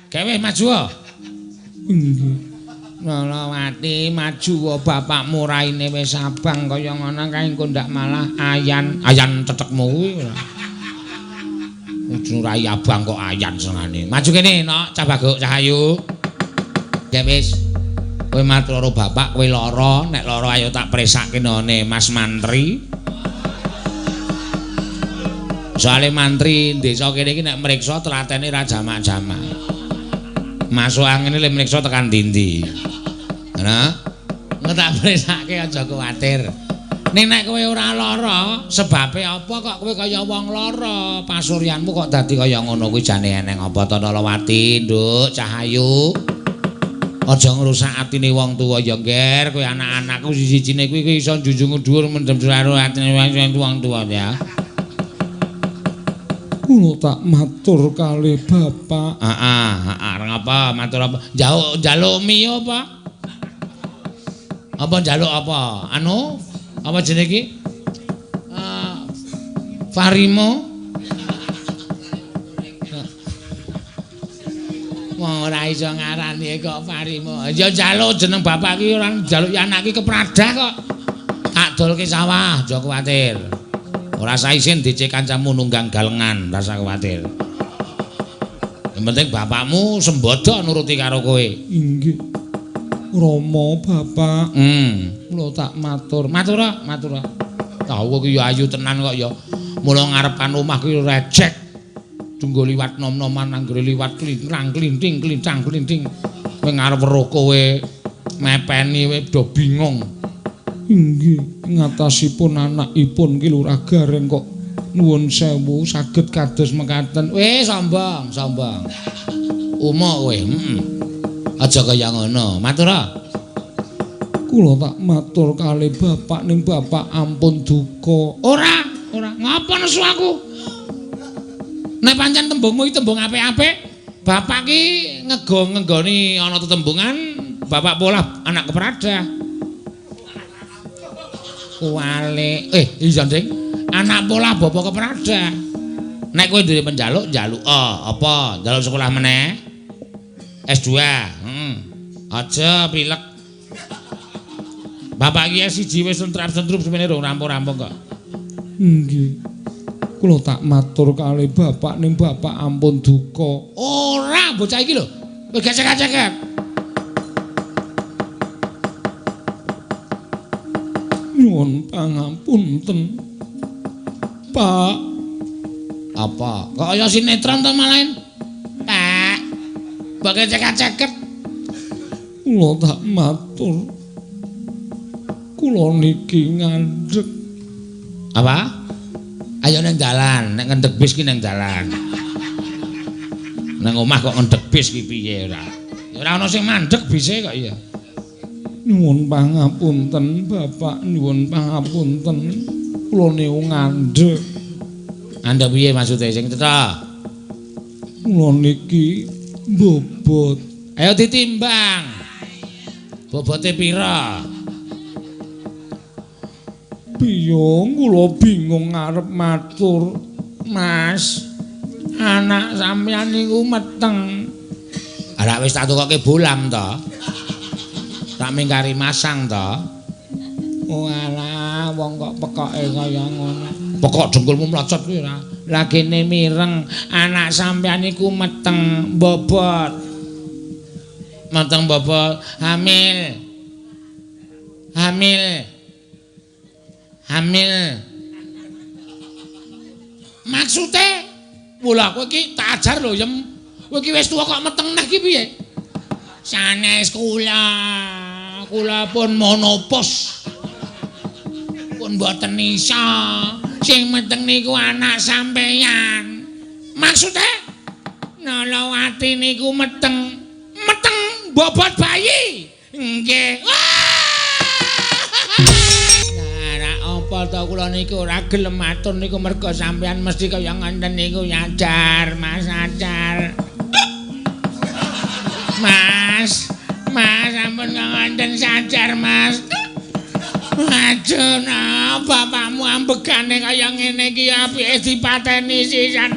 Gawe maju. Inggih. Nalawati maju bapakmu raine wis abang kaya ngono kae engko ndak malah ayan. Ayan tetekmu kuwi. Ujung rai abang kok ayan senengane. Maju kene, Nok, Cah Baguk Cahayu. Ya wis. Kowe matur karo bapak kowe lara, nek lara ayo tak presake none Mas Mantri. Soale mantri desa kene iki nek mriksa tlatene ra jamak-jamak. Masuk angine le mriksa tekan ndi-ndi. Ngono. Engko tak presake aja kuwatir. Ning nek kowe ora lara, sebabe apa kok kowe kaya wong lara? Pasuryanmu kok dadi kaya ngono kuwi jane eneng apa to Nalawati, Nduk, Cahayu? Aja ngrusak atine wong tuwa ya, Ngger. Kowe anak-anakku siji-sijine kuwi iso njunjung dhuwur mendem karo atine wong tuwa ya. Kula tak matur kalih bapak. Heeh, heeh, arep Apa matur apa? Njaluk mie apa? Apa njaluk apa? Anu, apa jenenge iki? Farimo. Wong ora iso ngarani kok Farimo. Ya njaluk jeneng bapak iki ora njaluk anak iki kepradah kok. Tak dolke sawah, aja kuwatir. Ora saisin dicek kancamu nunggang galengan, rasa kuwatir. Yang penting bapakmu sembodo nuruti karo kowe. Inggih. Rama bapak. Kula tak matur. Matur, matur. Tahu kowe ki ya ayu tenan kok ya. Mula ngarepan omah ki rejek. Tunggu liwat nom-noman anggere liwat klintrang klinting klincang klinting. Kowe ngarep weruh kowe mepeni kowe do bingung. Inggih, ngatasipun anakipun Ki Lurah Gareng kok nuwun sewu saged kados mekaten. Weh sombong, sombong. Umuk kowe, heeh. Aja kaya ngono. Matur. Kula tak matur kali bapak ning bapak ampun duka. Ora, ora. Ngapa nesu aku? Nek pancen tembungmu iki tembung apik-apik, bapak ki ngego-ngenggoni ana tetembungan, bapak polah anak kepradah. Kuwale. Iya, Ding. Anak polah bapak kepradah. Nek kowe duwe penjaluk, njaluk apa? Njaluk sekolah meneh? S2. Heeh. Aja pilek. Bapak iki S1 wis sentrap-sentrup semene rong rampung-rampung kok. Nggih. Kula tak matur kali bapak ning bapak ampun duka. Ora bocah iki lho. Kowe gecek-gecek. Nyuwun pangapunten. Pak. Apa? Kok kaya sinetron to malahin? Pak. Mbok gecek-gecek. Kula tak matur. Kula niki ngandhek. Apa? Ayo nang dalan, nek ngendhek bis ki nang dalan. Nang omah kok ngendhek bis ki piye ora? Ya ora ana sing mandhek bise kok iya. Nyuwun pangapunten bapak, nyuwun pangapunten. Kula niku ngandhek. Ngandhek piye maksude sing cetha? Kula niki bobot. Ayo ditimbang. Bobote pira? Biyong kula bingung arep matur. Mas, anak sampeyan niku meteng. Lah wis tak tukoke bolam to. Tak mingkari masang to. Oh alah, wong kok pekoke kaya ngono. Pekok dengkulmu mlocot kuwi ora. Lah kene mireng, anak sampeyan niku meteng bobot. Meteng bobot, hamil. Hamil. Hamil. Maksude, mula kowe iki tak ajar lho, Yem. Kowe iki wis tuwa kok meteng neh iki piye? Sanes kula. Kula pun monopos. Pun mboten iso. Sing meteng niku anak sampeyan. Maksude Nalawati niku meteng. Meteng bobot bayi. Nggih. Apa to kula niku ora gelem matur niku merga sampeyan mesti kaya ngoten niku nyadar, Mas Acar. Mas, Mas ampun ngoten sadar, Mas. Aduh, nah, bapakmu ambegane kaya ngene iki apike dipateni sisan.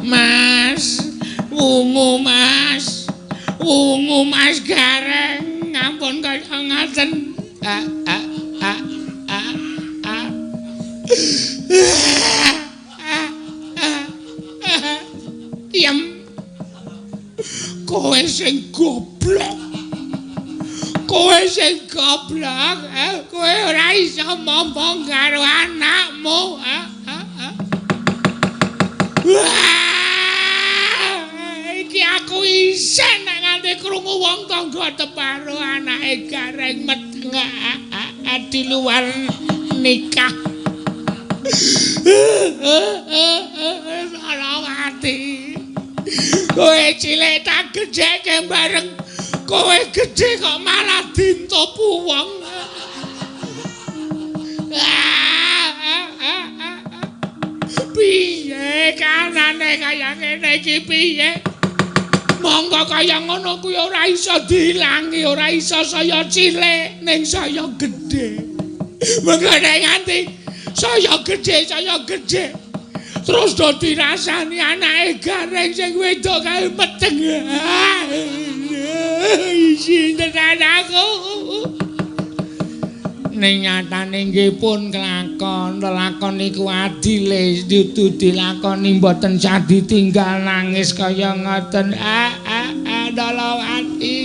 Mas, wungu Mas. Wungu Mas Gareng, ampun kaya ngoten. A a a a a. Yem. Kowe sing goblok. Kowe sing goblok, kowe ora iso momong karo anakmu. Iki aku isin nek nganti krungu wong tangga teparo anake Gareng meteng di luar nikah. Salawati. Kowe cilik tak gedheke bareng kowe gedhe kok malah dintopu wong. Piye kanane kaya ngene iki piye? Angka kaya ngono kuwi ora iso diilangi, ora iso saya cilik ning saya gedhe. Mengko nek nganti saya gedhe terus do dirasani anake Gareng sing wedok kae meteng. Isin tenan aku. Ning nyatane nggih pun kelakon, lelakon niku adile dudu dilakoni mboten sah ditinggal nangis kaya ngoten. Nalawati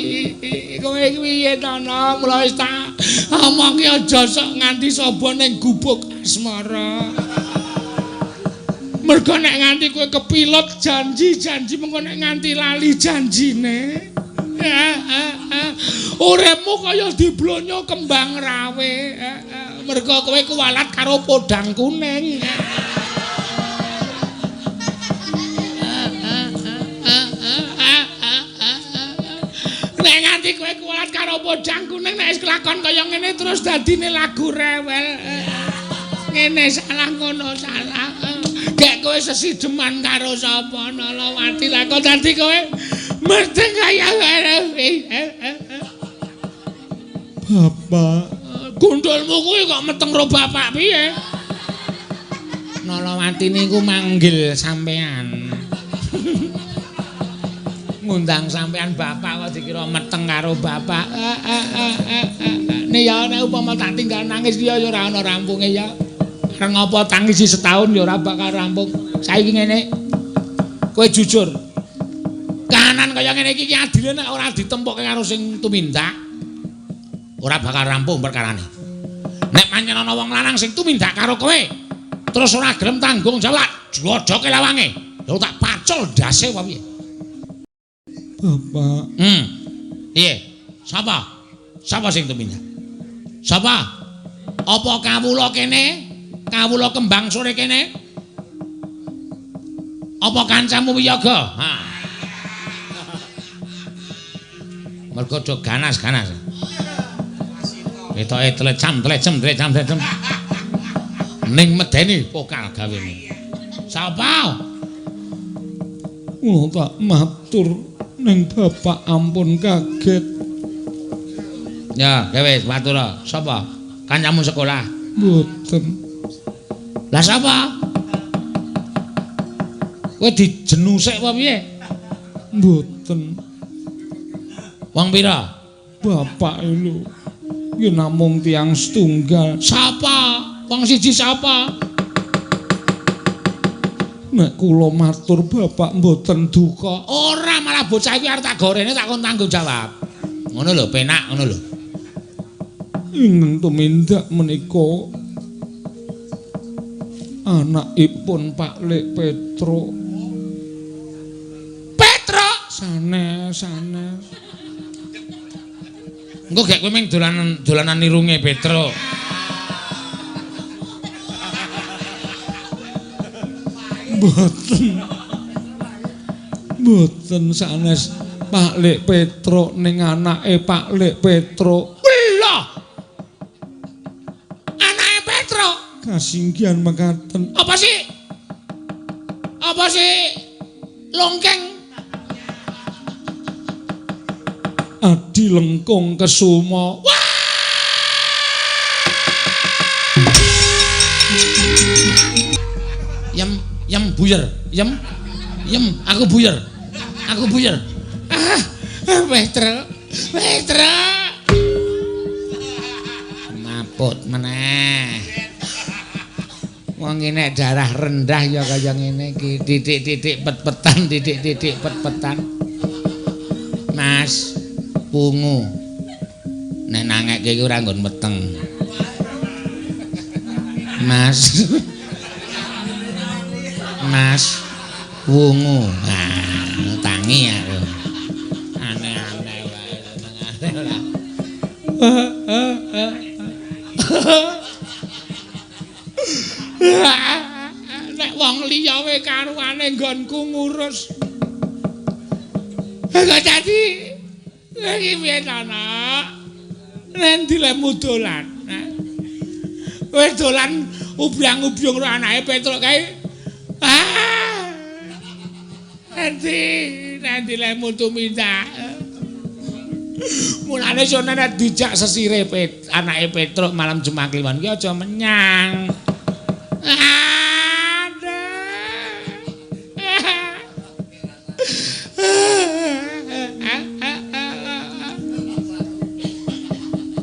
kowe piye to, Nok? Mula wis tak omongke aja sok nganti saba ning gubuk asmara. Mergo nek nganti kowe kepilut janji-janji mengko nek nganti lali janjine. Uripmu kaya diblonyo kembang rawe. Mergo kowe kuwalat karo podang kuning. Nek nganti kowe kuwalat karo podang kuning nek wis kelakon kaya ngene terus dadine lagu rewel. Ngene salah ngono salah. Gek kowe sesideman karo sapa Nalawati lah kok dadi kowe mesti kaya ngene. Bapak, gundulmu kuwi kok meteng ro bapak piye? Nalawati niku manggil sampean. Ngundang sampean bapak kok dikira meteng karo bapak. Nek ya nek upama tak tinggal nangis ya ora ana rampunge ya. Arep ngapa tangisi setahun ya ora bakal rampung. Saiki ngene. Kowe jujur. Kahanan kaya ngene iki adile nek ora ditempokke karo sing tumindak ora bakal rampung perkarane. Nek pancen ana wong lanang sing tumindak karo kowe terus ora gelem tanggung jawab, jojoke lawange. Lha tak pacul ndase apa piye? Bapak. Piye? Sapa? Sapa sing tumindak? Sapa? Apa kawula kene? Kawula kembang sore kene? Apa kancamu wiyaga? Ha. Mergo do ganas-ganas. Ketoke tlecam tlecem tlecam tlecem. Ning medeni pokal gawene. Sapa? Kula tak matur ning bapak ampun kaget. Ya, wis matur. Sapa? Kancamu sekolah? Mboten. Lah sapa? Kowe dijenusek apa piye? Mboten. Wong pira? Bapak lho. Nggih namung tiyang setunggal. Sapa? Wong siji sapa? Nek kula matur bapak mboten duka. Ora, malah bocah iki arep tak gorene tak kon tanggung jawab. Ngono lho, penak ngono lho. Ingkang tumindak menika anakipun Pak Lek Petro. Petro sanes sanes. Engko gek kowe ming dolanan irunge Petro. Mboten. Mboten sanes Pak Lek Petro ning anake Pak Lek Petro. Lho. Anake Petro kasinggihan mekaten. Apa sih? Apa sih? Longkeng. Adi Lengkung Kesuma. Wah! Yem, yem buyer, yem. Yem, aku buyer. Aku buyer. Ah, Petro. Petro. Maput meneh. Wong nek darah rendah ya kaya ngene iki, titik-titik pet-petan, titik-titik pet-petan. Mas pungu. Nek nangekke iki ora nggon meteng. Mas. Mas wungu. Nah, tangi aku. Aneh-aneh wae senengane ora. Nek wong liya wae karuane nggonku ngurus. Kok dadi iki piye to, Nak? Nendi lemu dolan? Wis dolan ubyang-ubyung karo anake Petruk kae. Ah. Endi Nanti lemu tumindak. Mulane sono nek dijak sesire anake Petruk malam Jumat Kliwon ki aja menyang.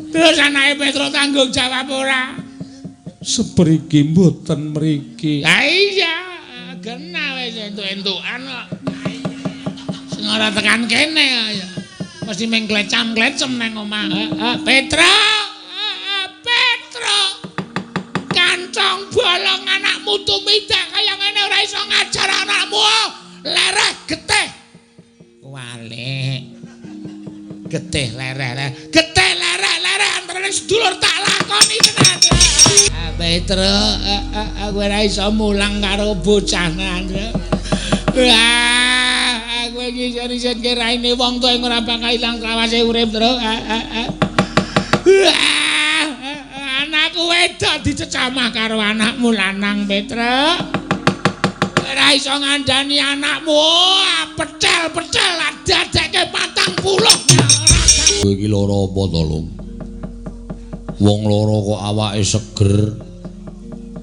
Terus anake Petruk tanggung jawab ora? Sepriki mboten mriki. Ha iya, genah wis entuk-entukan kok. Sing ora tekan kene ya. Mesti ming klecam-klecem nang omah. Petruk, Petruk. Kancong bolong anakmu tumindak kaya ngene ora iso ngajar anakmu. Lereh getih. Walik. Getih lereh. Getih lereh-lereh antarane sedulur tak lakoni tenan. Petruk, aku ora iso mulang karo bocah tenan. Wah, aku iki isin-isinke raine wong tuwa ing ora bakal ilang lawase urip, Truk. Anakku wedok dicecamah karo anakmu lanang, Petruk. Ora iso ngandani anakmu, pecel-pecel dadekke 40. Kowe iki lara apa to, Lung? Wong lara kok awake seger.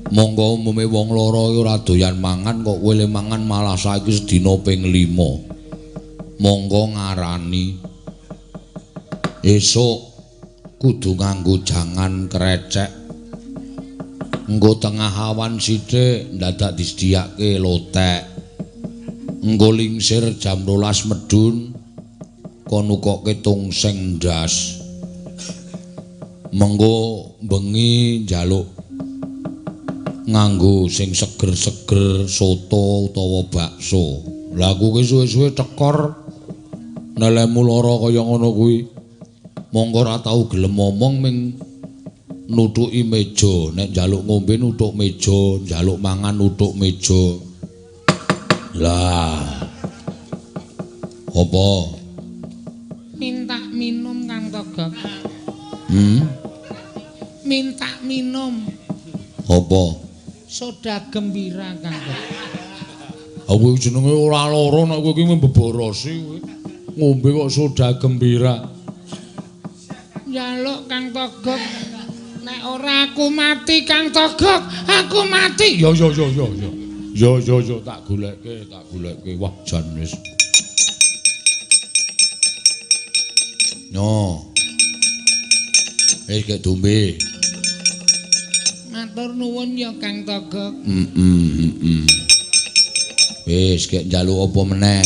Monggo umume wong lara iki ora doyan mangan kok kowe le mangan malah saiki sedina ping 5. Monggo ngarani esuk kudu nganggo jangan krecek. Engko tengah awan sithik ndadak disediake lotek. Engko lingsir jam 12 medun kon nukokke tungseng ndas. Mengko bengi njaluk nganggo sing seger-seger soto utawa bakso. Lah aku ki suwe-suwe tekor nelemu lara kaya ngono kuwi. Mongko ora tau gelem omong ming nutuki meja. Nek njaluk ngombe nutuk meja, njaluk mangan nutuk meja. Lah. Apa? Minta minum Kang Togok. Minta minum. Apa? Soda gembira Kang Togok. Aku jenenge ora lara nek kowe iki mbeborosi kowe. Ngombe kok soda gembira. Njaluk Kang Togok. Nek ora aku mati Kang Togok, aku mati. Ya ya ya ya ya. Ya ya ya tak goleke, tak goleke. Wah jan wis. No. Wis gek dombe. Matur nuwun ya Kang Togok. Wis gek njaluk apa meneh?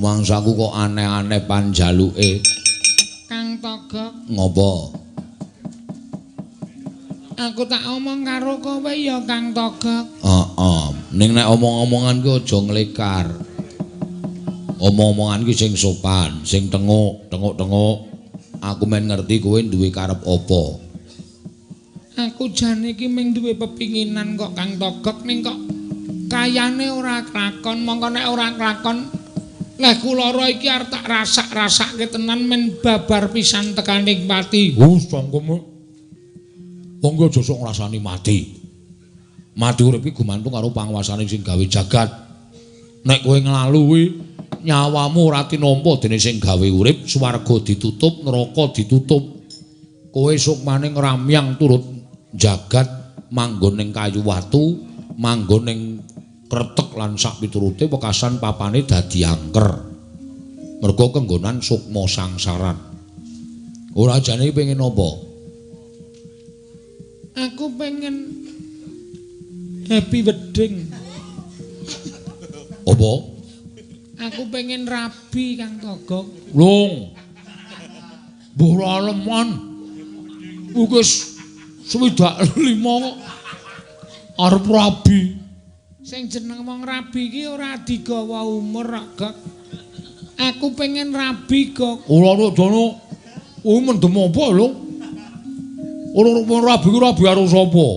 Mangsaku kok aneh-aneh panjaluke. Kang Togok. Ngopo? Aku tak omong karo kowe ya Kang Togok. Heeh. Ning nek omong-omongan ki aja nglekar. Omong-omongan ki sing sopan, sing tenguk, tenguk-tenguk. Aku men ngerti kowe duwe karep apa. Aku jane iki mung duwe pepinginan kok Kang Togok, ning kok kayane ora klakon. Mongko nek ora klakon leh kula iki arep tak rasak-rasake tenan men babar pisan tekaning pati. Wis cangkeme. Wong ki aja sok ngrasani mati. Mati urip iki gumantung karo panguwasane sing gawe jagat. Nek kowe nglalu kuwi nyawamu ora tinampa dene sing gawe urip, swarga ditutup, neraka ditutup. Kowe sukmane ngramyang turut jagat manggon ning kayu watu, manggon ning kretek lan sak piturute wekasan papane dadi angker. Mergo kenggonan sukma sangsaran. Ora jane pengen apa? Aku pengen happy wedding. Apa? Aku pengen rabi Kang Togok. Lung. Mbuh ora aleman. Wis 65 kok arep rabi. Sing jeneng wong rabi iki ora digawa umur kok, Gok. Aku pengen rabi, Gok. Ora nek dono kuwi mendem apa lho? Ora rabi ku rabi karo sapa?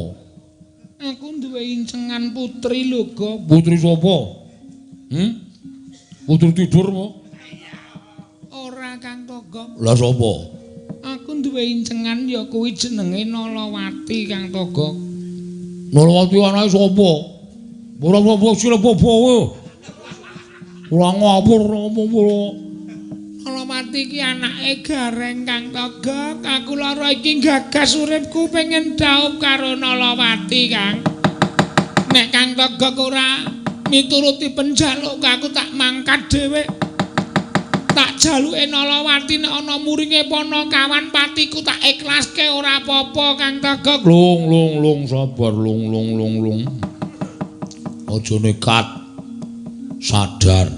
Aku duwe incengan putri lho, Gok. Putri sapa? Putri tidur apa? Ora Kang Togok. Lah sapa? Aku duwe incengan ya kuwi jenenge Nalawati Kang Togok. Nalawati anake sapa? Ora apa-apa sira apa kowe. Ora ngawur ngomong. Nalawati iki anake Gareng Kang Togok. Aku lara iki gagas uripku pengen dhaup karo Nalawati, Kang. Nek Kang Togok ora mituruti penjalukku, aku tak mangkat dhewe. Tak jaluke Nalawati nek ana muringe Panakawan patiku tak ikhlaske ora apa-apa Kang Togok. Lung lung lung sabar lung lung lung lung. Aja nekat. Sadar.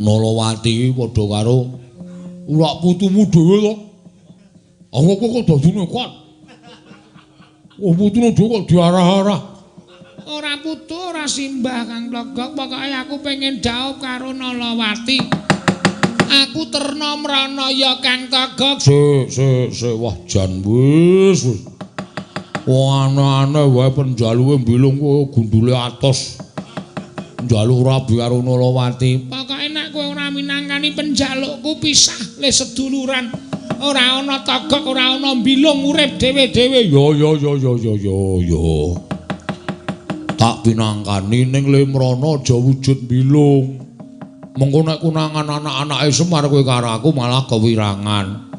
Nalawati iki padha karo ulak putumu dhewe to. Aku kok dadi nekat. Oh putune dhewe kok diarah-arah. Ora putu ora simbah Kang Togok, pokoke aku pengen dhaup karo Nalawati. Aku terna mrana ya Kang Togok. Sik sik sik wah jan wis. Wah aneh-aneh wae penjaluke mbilung kowe gundule atos. Njaluk rabi karo Nalawati. Pokoke nek kowe ora minangkani penjalukku pisah le seduluran. Ora ana Togok, ora ana mbilung urip dhewe-dhewe. Ya ya ya ya ya ya ya. Tak pinangkani ning le mrana aja wujud mbilung. Mengko nek kunangan anak-anake Semar kowe karo aku malah kewirangan.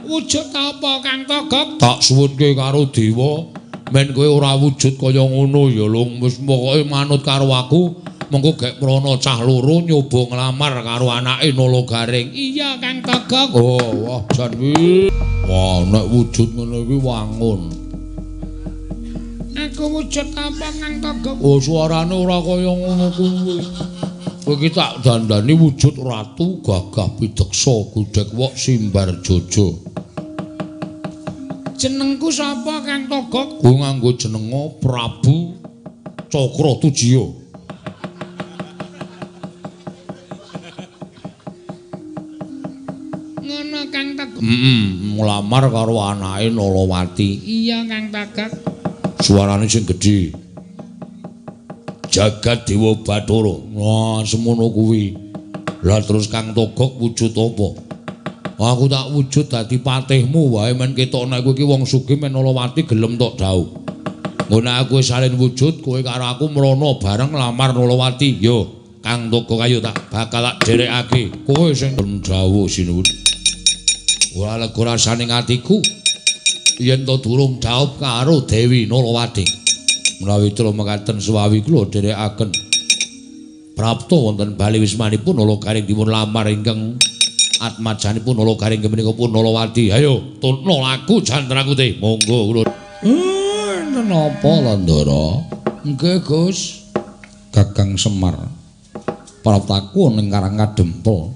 Wujud apa Kang Togok? Tak suwunke karo dewa men kowe ora wujud kaya ngono ya Lung. Wis pokoke manut karo aku, mengko gek mrana cah loro nyoba nglamar karo anake Nala Gareng. Iya Kang Togok. Oh, wah jan kuwi. Wah, nek wujud ngono kuwi wangun. Aku wujud apa Kang Togok? Oh, suarane ora kaya ngono kuwi. Kowe iki tak dandani wujud ratu gagah pideksa gudhek wok simbar jojo. Jenengku sapa Kang Togok? Kowe nganggo jenenge Prabu Cakra Tujiya. Ngono Kang Togok. Heeh, nglamar karo anake Nalawati. Iya Kang Togok. Suarane sing gedhe. Jagat Dewa Bathara. Wah, semono kuwi. Lah terus Kang Togok wujud apa? Aku tak wujud dadi patihmu wae men ketok nek kowe iki wong sugih men Nalawati gelem tok dhaup. Engko nek aku wis salin wujud kowe karo aku mrono bareng nglamar Nalawati. Yo, Kang Togok ayo tak bakal tak dherekake. Kowe sing dhawuh sinuwun. Ora lega rasane atiku yen to durung dhaup karo Dewi Nalawati. Menawi kula mekaten suwawi kula dherekaken prapta wonten bali wismanipun Nala Gareng dipun lamar ingkang atmajanipun Nala Gareng menika pun Nalawati. Ayo tutna laku Jantrakuti. Monggo kula. Enten apa Landara? Nggih Gus. Kakang Semar praptaku ning Karang Kadempel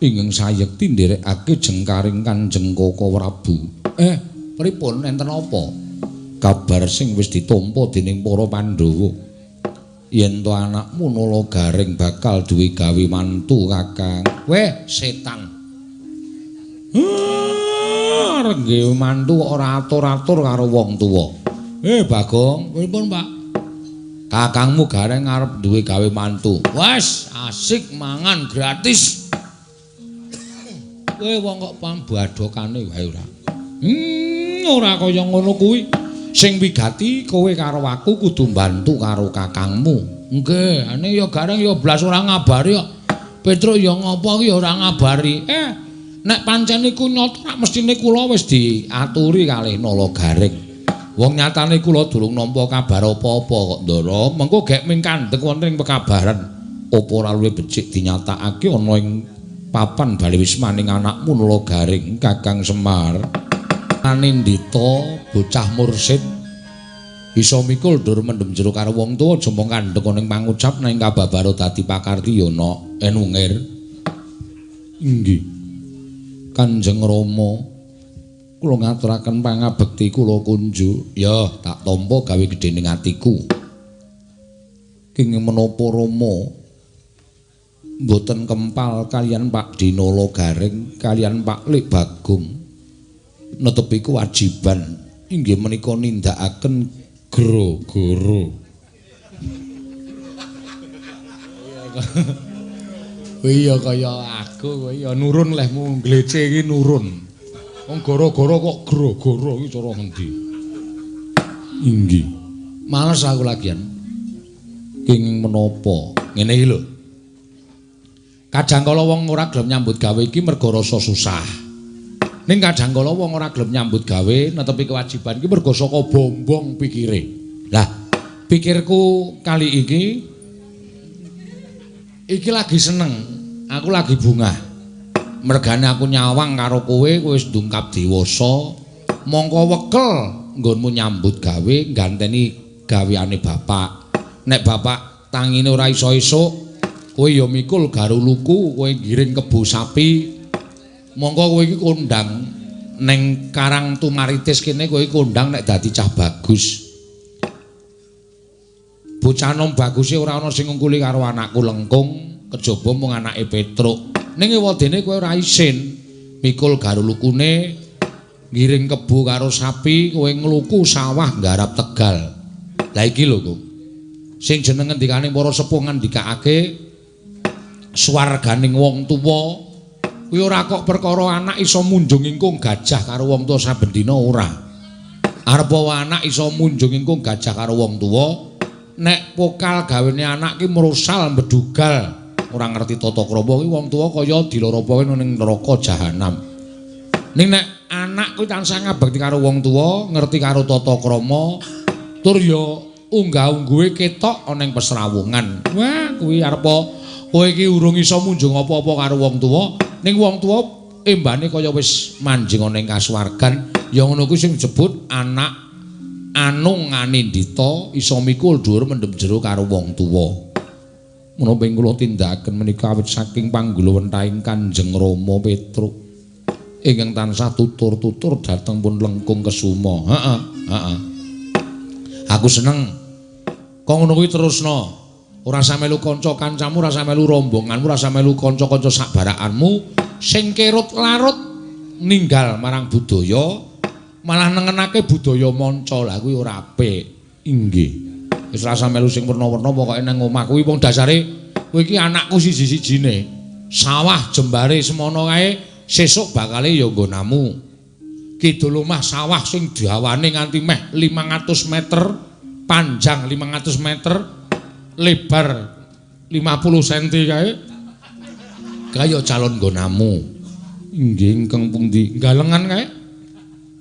ingkang sayekti nderekake jengkaring Kanjeng Koko Prabu. Pripun enten apa? Kabar sing wis ditampa dening para Pandhawa yen to anakmu Nala Gareng bakal duwe gawe mantu Kakang. Weh setan. Arep gawe mantu ora atur-atur karo wong tuwa. Bagong, pripun Pak? Kakangmu Gareng arep duwe gawe mantu. Wes asik mangan gratis. Kowe wong kok pambadokane wae ora. Ora kaya ngono kuwi. Sing wigati kowe karo aku kudu mbantu karo kakangmu. Nggih, ane ya Gareng ya blas ora ngabari kok. Petruk ya ngopo ki ya ora ngabari. Nek pancen iku nyata mestine kula wis diaturi kalih Nala Gareng. Wong nyatane kula durung nampa kabar apa-apa kok, Ndara. Mengko gek ming kandhek wonten ing pekabaran. Apa ora luwih becik dinyatakake ana ing papan bali wismaning anakmu Nala Gareng, Kakang Semar. Anindita bocah mursid iso mikul dur mendem jero karo wong tuwa aja mung kandhek ning pangucap nang kababaro dadi pakarti ya nok enungir. Inggih Kanjeng Rama, kula ngaturaken pangabekti kula kunjuk. Ya tak tampa gawe gedhe ning atiku. Kenging menapa Rama mboten kempal kaliyan Pak Dinala Gareng kaliyan Pak Lik Bagong netepi kewajiban inggih menika nindakaken goro-goro. Kowe ya kaya aku, kowe ya nurun lehmu nglece iki nurun. Wong goro-goro kok goro-goro iki cara ngendi? Inggih. Males aku lagian. Kenging menapa? Ngene iki lho. Kadang kala wong ora gelem nyambut gawe iki mergo rasa susah. Ning kadang kala wong ora gelem nyambut gawe netepi kewajiban iki mergo saka bombong pikire. Lah, pikirku kali iki iki lagi seneng, aku lagi bungah. Mergane aku nyawang karo kowe, kowe wis ndungkap dewasa, mongko wekel nggonmu nyambut gawe ganteni gaweane bapak. Nek bapak tangine ora iso esuk, kowe ya mikul garuluku, kowe ngiring kebo sapi. Mongko kowe iki kondang ning Karang Tumaritis kene, kowe kondang nek dadi cah bagus. Bocah nom baguse ora ana sing ngungkuli karo anakku Lengkung, kejaba mung anake Petruk. Ning ewadene kowe ora isin mikul garulukune, ngiring kebo karo sapi, kowe ngluku sawah nggarap tegal. Lah iki lho, Kung. Sing jeneng ngendikane para sepuh ngendikake swarganing wong tuwa kuwi ora kok perkara anak iso munjung ingkung gajah karo wong tuwa saben dina ora. Arep anak iso munjung ingkung gajah karo wong tuwa, nek pokal gawene anak ki mrosal mbedugal, ora ngerti tata krama kuwi wong tuwa kaya diloropoke ning neraka jahanam. Ning nek anak kuwi tansah ngabekti karo wong tuwa, ngerti karo tata krama, tur ya unggah-ungguhe ketok ana ing pesrawungan. Wah, kuwi arep kowe iki urung iso munjung apa-apa karo wong tuwa, ning wong tuwa embane kaya wis manjing ana ing kasuwargan. Ya ngono kuwi sing disebut anak anung anindita, iso mikul dhuwur mendhem jero karo wong tuwa. Menapa ing kula tindakaken menika awit saking panggulawentahing Kanjeng Rama Petruk ingkang tansah tutur-tutur dhateng pun Lengkung Kesuma. Heeh, heeh. Aku seneng. Kok ngono kuwi terusno. Ora usah melu kanca kancamu, ora usah melu rombonganmu, ora usah melu kanca-kanca sak barakanmu sing kerut larut ninggal marang budaya, malah nengenake budaya manca. Lah kuwi ora apik. Inggih. Wis ora usah melu sing werna-werna, pokoke nang omah kuwi wong dasare kowe iki anakku siji-sijine. Sawah jembare semono kae sesuk bakale ya nggonamu. Kidul omah sawah sing dawane nganti meh 500 meter, panjang 500 meter, lebar 50 cm kae. Kaya calon nggonamu. Inggih ingkang pundi? Galengan kae.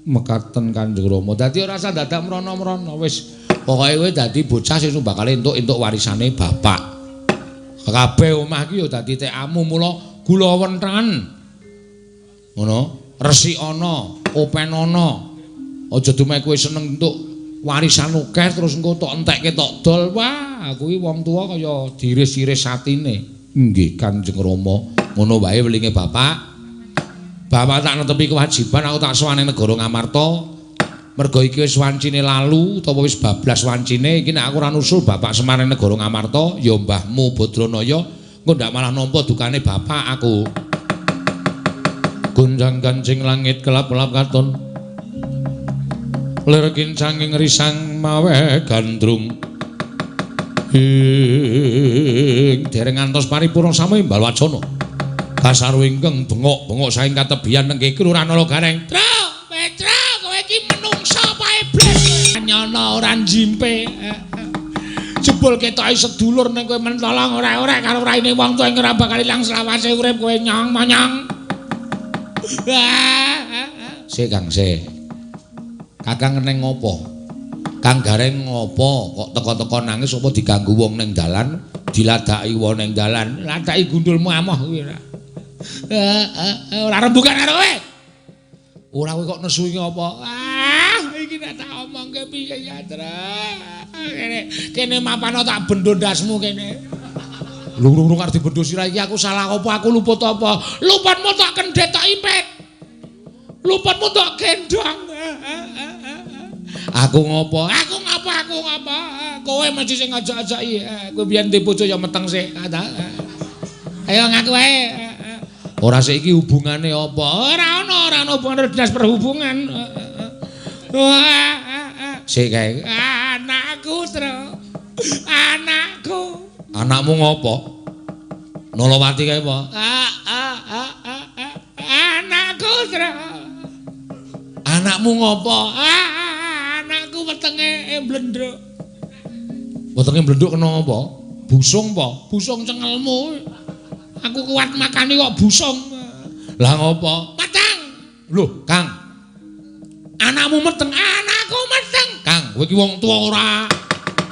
Mekaten Kanjeng Rama. Dadi ora usah dadak mrono-mrono, wis pokoke kowe dadi bocah sing bakal entuk-entuk warisane bapak. Kabeh omah iki ya dadi tekamu, mula gula wenthan. Ngono, resikana, openana. Aja dumeh kowe seneng entuk warisan akeh terus engko tok entekke tok dol. Wah, kuwi wong tuwa kaya diiris-iris atine. Nggih Kanjeng Rama, ngono wae welinge bapak. Bapak tak netepi kewajiban, aku tak sowan ning negara Ngamarta. Mergo iki wis wancine lalu utawa wis bablas wancine, iki nek aku ora nusul bapak Semar ning negara Ngamarta, ya mbahmu Badranaya engko ndak malah nampa dukane bapak aku. Gonjang-ganjing langit kelap-kelap katon. Lir kincanging risang mawe gandrung. Ing dereng ngantos paripurna sami imbal wacana. Kasaru ingkang bengok-bengok saking katebian nenggih Kelurahan Nala Gareng. Tru, Petruk, kowe iki menungsa apa iblis? Nyono ora njimpe. Jebul ketoke sedulur ning kowe mentolong ora-ora karo raine wong tuwa ing ora bakal ilang selawase urip kowe nyong monyong. Sik Kang, sik. Kakang neng ngopo? Kang Gareng ngopo kok teko-teko nangis apa diganggu wong ning dalan, diladaki wong ning dalan, ladaki gundulmu amoh kuwi ora. Ora rembugan karo kowe. Ora kowe kok nesu iki apa? Ah, iki nek tak omongke piye ya, Truk. Kene kene mapano tak bendo ndasmu kene. Lurung-lurung arep dibendo sira iki aku salah apa, aku luput apa? Luputmu tak kendhet tak ipet. Luputmu tak gendong. Aku ngopo? Aku ngopo? Aku ngopo? Kowe mesti sing ngajak-ajaki. Kowe biyen ndek bojo ya meteng sik. Ayo ngaku wae. Ora sik iki hubungane apa? Ora ana, ora ana hubungane dinas perhubungan. Sik kae. Anakku, Tru. Anakku. Anakmu ngopo? Nolowati kae apa? Anakku, Tru. Anakmu ngopo? Anakku wetenge mblendhuk. Wetenge mblendhuk kena apa? Busung apa? Busung cengelmu. Aku kuat makani kok busung. Lah ngopo? Meteng. Lho, Kang. Anakmu meteng, anakku meteng. Kang, kowe iki wong tuwa ora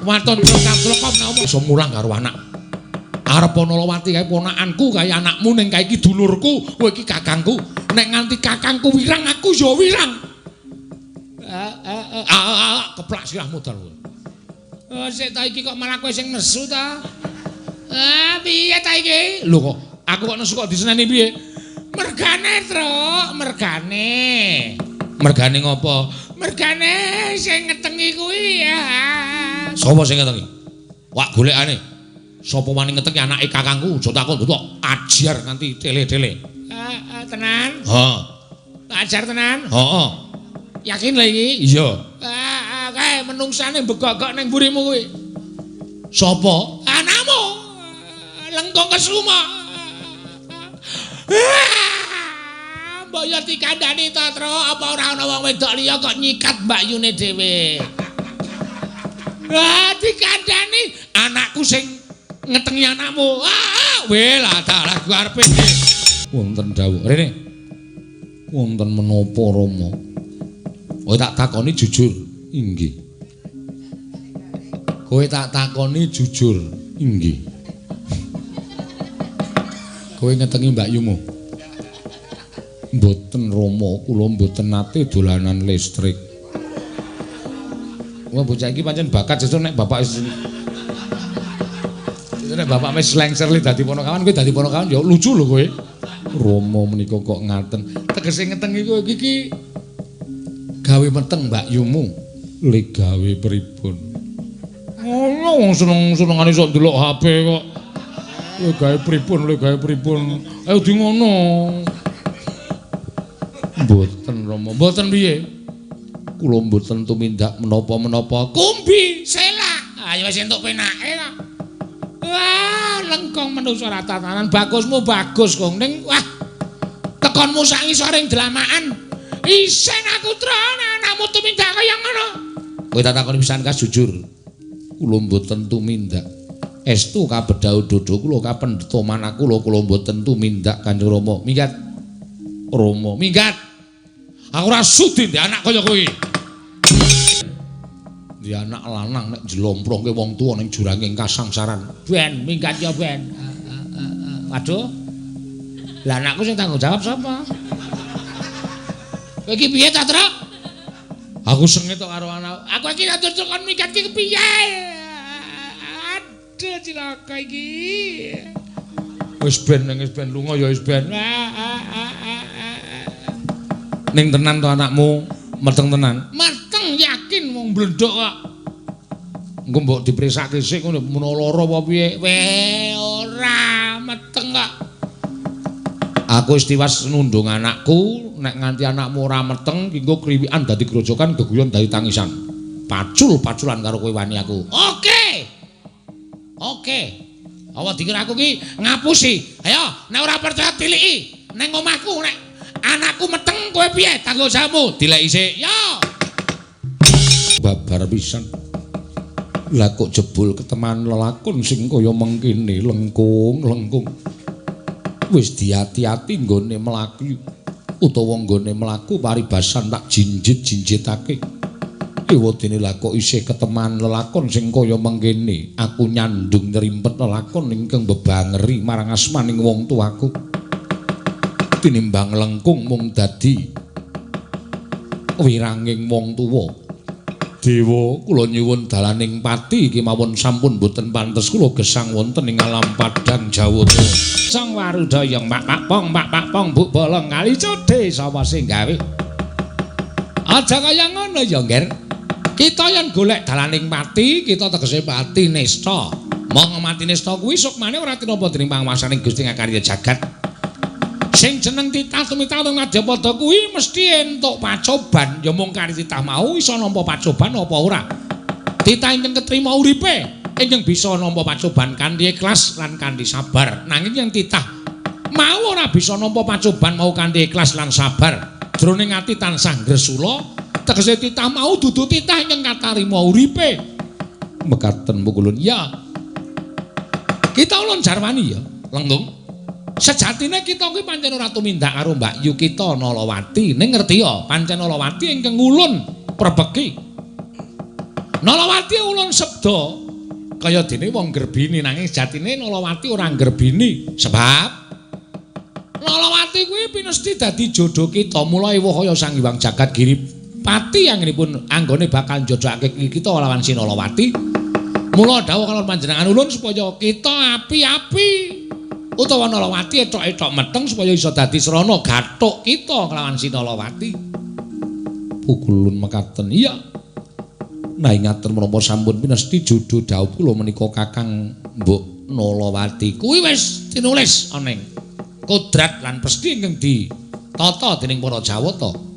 waton tlekap-tlekop nek omong iso mulang karo anak. Arep Analawati kae ponakanku kae anakmu ning kae iki dulurku, kowe iki kakangku. Nek nganti kakangku wirang aku ya wirang. Keplak sirahmu dal kowe. Oh, sik ta iki kok malah kowe sing nesu ta? Ah, piye ta iki? Lho kok aku kok nesu kok diseneni piye? Mergane, Truk, mergane. Mergane ngopo? Mergane sing ngetengi kuwi ya. Sapa sing ngetengi? Wak golekane. Sapa wani ngetengi anake kakangku? Aja takon tok ajar nganti tele-tele. Tenan? Heeh. Tak ajar tenan? Heeh. Yakin lho iki? Iya. Kae menungsane begogok ning mburimu kuwi. Sapa? Anakmu. Lengkung Kesuma. Mbok yo dikandani ta, Truk, apa ora ana wong wedok liya kok nyikat mbakyune dhewe. Wah, dikandani anakku sing ngetengi anakmu. Ah, weh lah dalah ku arepe. Wonten dawuh. Rene. Wonten menapa Rama? Kowe tak takoni jujur. Inggih. Kowe tak takoni jujur. Inggih. Kowe ngetengi mbakyumu? Mboten Rama, kula mboten nate dolanan listrik. Wah, bocah iki pancen bakat sesuk nek bapak wis nek bapak wis lengser li dadi ponokawan, kowe dadi ponokawan ya lucu lho kowe. Rama menika kok ngaten. Tegese ngetengi kowe iki gawe meteng mbakyumu. Le gawe pripun? Ngono wong seneng-senengane sok ndelok HP kok. Le gawe pripun, le gawe pripun. Ayo di ngono. Mboten Rama, mboten piye? Kula mboten tumindak menapa-menapa. Kumbi selak. Ayo wis entuk penake ta. Wah, lengkong menungso ora tatanan. Bagusmu bagus, Kong. Ning wah. Tekonmu sak ngisoring dlamakan. Isen aku tron anakmu tumindak kaya ngono. Kowe tak takoni pisan kas jujur. Kula mboten tumindak. Estu kabedhau dodo kula kapendheta manah kula, kula mboten tumindak Kanjeng Rama. Minggat. Rama, minggat. Aku ora sudi ndek anak kaya kowe. Di anak lanang nek njlomprongke wong tuwa ning juranging kasangsaran. Ben, minggat ya ben. Waduh. Lah anakku sing tanggung jawab sapa? Kowe iki piye ta, Truk? Aku sengit tok karo anak. Aku iki ngatur kon minggat iki kepiye? Aduh cilaka iki. Wis ben wis ben lunga ya wis ben. Ning tenan to anakmu meteng tenan? Meteng yakin wong blendhok kok. Engko mbok dipresake sik ngono menawa lara apa piye? Weh ora meteng kok. Aku wis tiwas nundung anakku, nek nganti anakmu ora meteng ki engko kriwikan dadi grojokan geguyon dadi tangisan. Pacul-paculan karo kowe wani aku. Oke. Oke. Awa dikira aku ki ngapusi. Ayo, nek ora percaya tiliki ning omahku nek anakku meteng kowe piye tanggung jawabmu? Dileki sik. Yo. Babar pisan. Lah kok jebul keteman lelakon sing kaya mengkene lengkung-lengkung. Wis diati-ati nggone mlaku utawa nggone mlaku paribasan tak jinjit-jinjitake. Ewadene lah kok isih keteman lelakon sing kaya mengkene. Aku nyandung nyrimpet lelakon ingkang bebangeri marang asmaning wong tuaku. Tinimbang lengkung mung dadi wiranging wong tuwa. Dewa, kula nyuwun dalaning pati kemawon sampun boten pantes kula gesang wonten ing alam padang Jawata. Sang Warudaya mak pak pong mak pak pong buk bolong kali codhe sapa sing gawe? Aja kaya ngono ya, Ngger. Kita yen golek dalaning pati, kita tegese pati nista. Mong mati nista kuwi sukmane ora tinapa dening panguwasaning Gusti ngakarya jagat. Sing jeneng titah tumitah ing madyapada kuwi mesti entuk pacoban. Ya mung kari titah mau iso nampa pacoban apa ora. Titah ingkang ketrima uripe ingkang bisa nampa pacoban kanthi ikhlas lan kanthi sabar. Nanging yen titah mau ora bisa nampa pacoban mau kanthi ikhlas lan sabar, jroning ati tansah ngresula, tegese titah mau dudu titah ingkang katarima uripe. Mekaten pukulun. Ya. Kita ulun jarwani ya, Lengkung. Sejatine kita kuwi pancen ora tumindak karo Mbak Yu kita Nalawati. Ning ngerti ya, pancen Nalawati ingkang ngulun prebeki. Nalawati ulun sabda kaya dene wong grebini, nanging sejatine Nalawati ora grebini. Sebab Nalawati kuwi pinesti dadi jodho kita, mula ewuh kaya Sang Hyang Jagat Giri Pati anggenipun anggone bakal njodhokake kita lawan si Nalawati. Mula dawuh kalon panjenengan ulun supaya kita api-api utawa Nalawati etok-etok meteng supaya iso dadi srana gathuk kita kelawan si Nalawati. Pukulun mekaten. Iya. Nah ingaten menapa sampun pinesti jodho dhawuh kula menika Kakang Mbok Nalawati. Kuwi wis tinulis ana ing kodrat lan pesthi ingkang ditata dening para Jawata.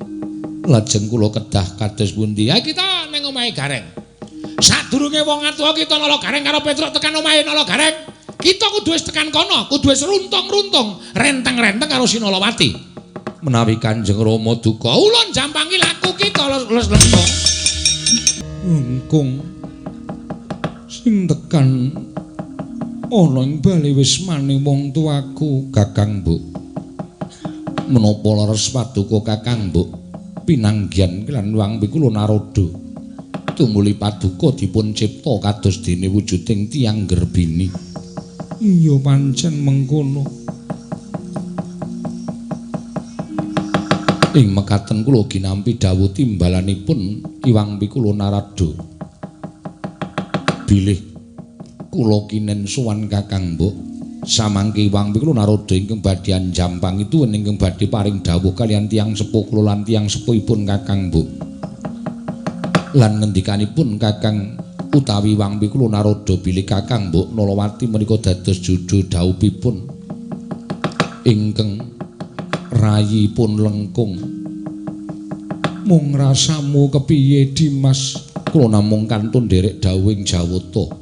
Lajeng kula kedah kados pundi? Ha kita ning omahe Gareng. Sadurunge wong atuwa kita Nala Gareng karo Petruk tekan omahe Nala Gareng, kita kudu wis tekan kono, kudu wis runtung-runtung, renteng-renteng karo si Nalawati. Menawi Kanjeng Rama duka, ulun jampangi laku kita les lempung. Lengkung sing tekan ana ing bali wismane wong tuaku Kakang Mbok. Menapa leres paduka Kakang Mbok pinanggihan lan wang kula Narada. Tumuli paduka dipun cipta kados dene wujuding tiyang grebini. Iya pancen mengkono. Ing mekaten kula ginampi dawuh timbalanipun Iwang Pikula Narada. Bilih kula kinen sowan Kakang Mbok, samangke Iwang Pikula Narada ingkang badhe anjampang itu ingkang badhe paring dawuh kaliyan tiyang sepuh kula lan tiyang sepuhipun Kakang Mbok. Lan ngendikanipun Kakang utawi Iwang Pikula Narada bilih Kakang Mbok Nalawati menika dados jodho dhawuhipun ingkang rayipun lengkung. Mung rasamu kepiye Dimas? Kula namung kantun nderek dawuhing Jawata.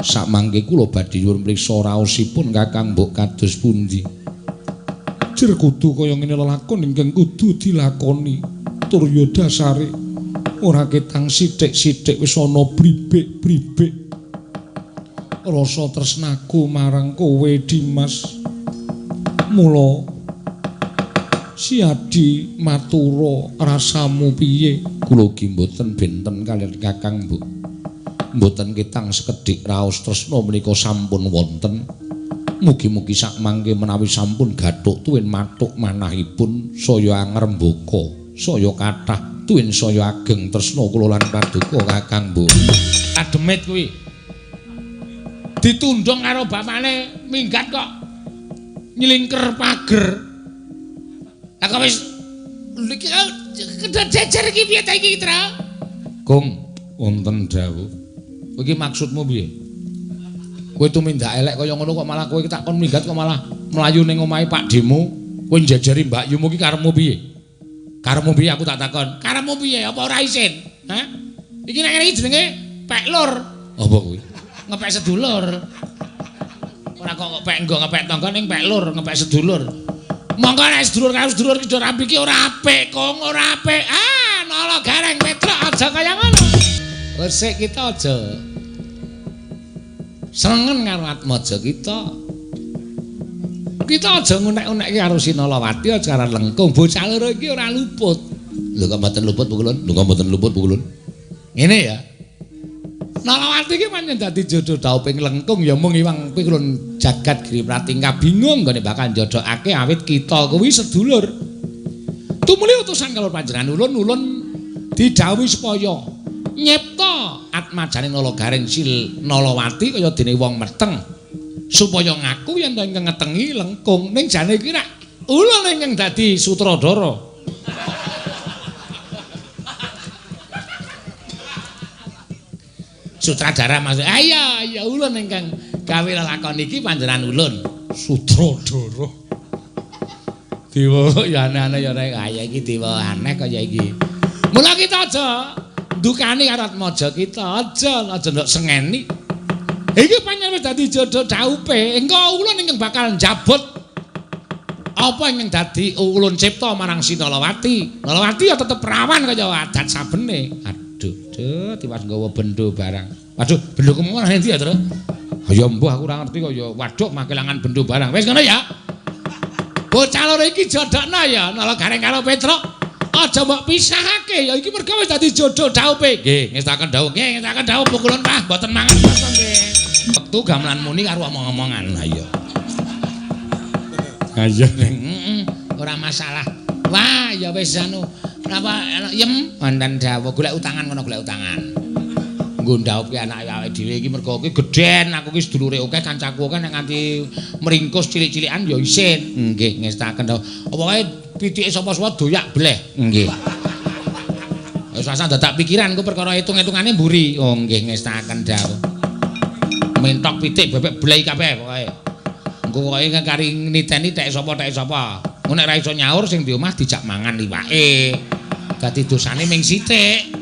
Samangke kula badhe nyuwun priksa raosipun Kakang Mbok kados pundi. Jer kudu kaya ngene lelakon ingkang kudu dilakoni. Tur ya dasare ora ketang sithik-sithik wis ana bribik-bribik. Rasa tresnaku marang kowe Dimas. Mula Siadi matura rasamu piye? Kula ugi mboten benten kaliyan Kakang Mbok. Mboten ketang sekedhik raos tresna menika sampun wonten. Mugi-mugi sakmangke menawi sampun gathuk tuwin mathuk manahipun saya angrembaka, saya kathah tuwin saya ageng tresna kula lan paduka Kakang Mbok. Ademit kuwi. Ditundung karo bapakne minggat kok nyelingker pager. Lah kok wis iki jejer iki piye ta iki, Tra? Kung, wonten dawuh. Kowe iki maksudmu piye? Kowe tumindak elek kaya ngono kok malah kowe tak kon minggat kok malah mlayu ning omahe Pak Demo, kowe njejeri Mbak Yumu iki karepmu piye? Karepmu piye aku tak takon? Karepmu piye? Apa ora isin? Hah? Iki nek ngene iki jenenge pek lur. Apa kuwi? Ngepek sedulur. Ora kok ngepek nggo ngepek tangga ning pek lur, ngepek sedulur. Monggo nek sedulur karo sedulur ki do rapi ki ora apik, Kong, ora apik. Ah, Nala Gareng Petruk aja kaya ngono. Resik kita aja senengen karo atmaja kita. Kita aja ngunek-unekke karo si Nalawati aja karo Lengkung. Bocah loro iki ora luput. Lho kok mboten luput, Bu Kulun? Lho kok mboten luput, Bu Kulun? Ngene ya. Nalawati iki pancen dadi jodho dhawuhing Lengkung ya mung Iwang Pikulun Jagat Giri Pratingka bingung nggone bakal njodhokake awit kita kuwi sedulur. Tumuli utusan kalor panjenengan ulun ulun didhawuhi supaya nyipta atmajane Nala Gareng Sil Nalawati kaya dene wong meteng supaya ngaku yen to ingkang ngetengi Lengkung. Ning jane iki rak ulun ingkang dadi sutradara. Sutradara maksud. Ayo ya ulun ingkang gawe lelakon iki panjenengan ulun. Sutradara. Dewa ya aneh-aneh ya rek. Ayo iki dewa aneh kaya iki. Mula kita aja ndukani karo atmaja kita, aja aja ndok sengeni. Iki pancen wis dadi jodho dhaupe. Engko ulun ingkang bakal njabut apa ingkang dadi ulun cipta marang si Nalawati. Nalawati ya tetep perawan kaya adat sabene. Aduh, duh, tiwas nggawa bendo barang. Waduh, bendoku mau nang endi ya, Tru? Ya mbuh aku ora ngerti kok ya. Waduh, makelangan bendo barang. Wis ngono ya. Bocah loro iki jodhokno ya, Nala Gareng karo Petruk. Aja mbok pisahake ya, iki merga wis dadi jodoh dhaupe. Nggih, ngestaken dhawuh. Nggih, ngestaken dhawuh pukulun Pak, mboten mangan basa nggih. Wektu gamelan muni karo omong-omongan. Ha iya. Ha iya, heeh, ora masalah. Wah, ya wis anu. Napa yem wonten dawuh golek utangan kono golek utangan. Nggo ndhaupke anake awake dhewe iki mergo iki gedhen, aku iki sedulure akeh, kancaku akeh nek nganti meringkus cilik-cilikan ya isin. Nggih, ngestaken dawuh. Apa wae pitike sapa-sapa doyak bleh. Nggih. Wis rasah dadak pikiran ku perkara hitung-hitungane mburi. Oh nggih ngestaken dawuh. Mentok pitik bebek bleh kabeh pokoke. Engko pokoke kari niteni tek sapa tek sapa. Engko nek ra iso nyaur sing di omah dijak mangan iwake. Dadi dosane ming sithik.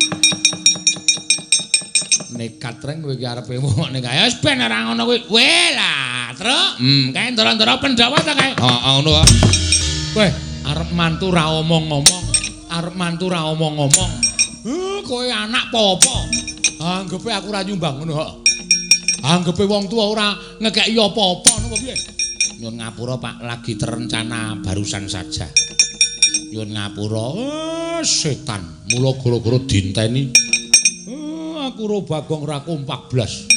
Nekat reng kowe iki arepe wong nek kaya wis ben ora ngono kuwi. Weh lah, Truk. Kae ndara-ndara Pandhawa ta kae? Heeh, ngono. Weh, arep mantu ra omong-omong. Arep mantu ra omong-omong. Kowe anak apa-apa? Anggepe aku ora nyumbang ngono kok. Anggepe wong tuwa ora ngekeki apa-apa ngono piye? Nyun ngapura Pak, lagi terencana barusan saja. Nyun ngapura. Setan. Mula gara-gara dinteni. Aku ro Bagong ra kompak blas.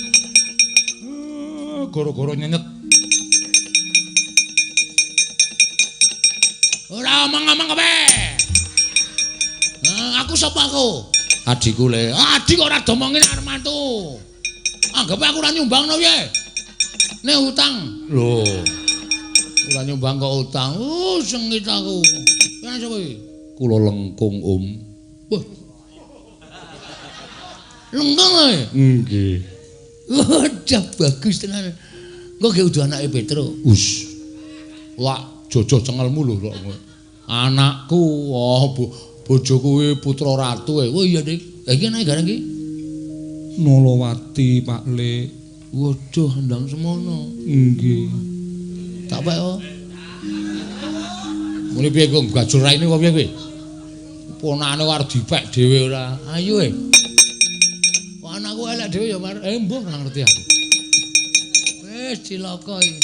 Gara-gara nyenyet. Ora omong-omong kowe. Aku sapa aku? Adikku le. Adik kok ora domongin arep mantu. Anggepe aku ora nyumbangno piye? Nek utang. Lho. Ora nyumbang kok utang. Sengit aku. Kene sapa iki? Kula Lengkung, Om. Wah. Lengkung kowe? Nggih. Wadah bagus tenan. Engko ge udu anake Petruk. Us. Lak jojo cengelmu lho kok. Anakku, oh bojoku kuwi putra ratu e. Oh iya, Dik. Lah iki anake Gareng iki? Nolowati, Pak Le. Waduh, ndang semono. Nggih. Tak pek oh. Muni piye kok gajul raine kok piye kowe? Ponakane arep dipek dhewe ora. Ayo e. Kok anakku elek dhewe ya, Mar. Mbuh ora ngerti aku. Wis cilaka iki.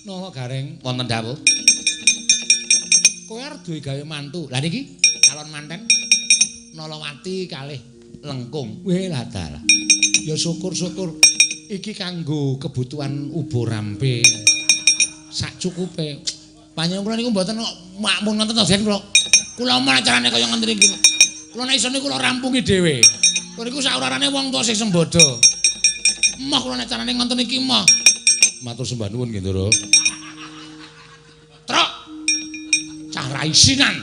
Nala Gareng wonten dawuh. Kowe arep duwe gawe mantu. Lah niki calon manten Nolowati kalih Lengkung. Weh lah dalah. Ya syukur-syukur iki kanggo kebutuhan ubo rampe. Sak cukupe. Panjenengan kula niku mboten makmun ngoten to, Den kula. Kula omong acarane kaya ngoten niku. Kula nek isone kula rampungi dhewe. Kula niku saurarane wong tuwa sing sembodo. Emoh kula nek carane ngoten iki emoh. Matur sembah nuwun nggih, Ndara. Truk. Cah ra isinan.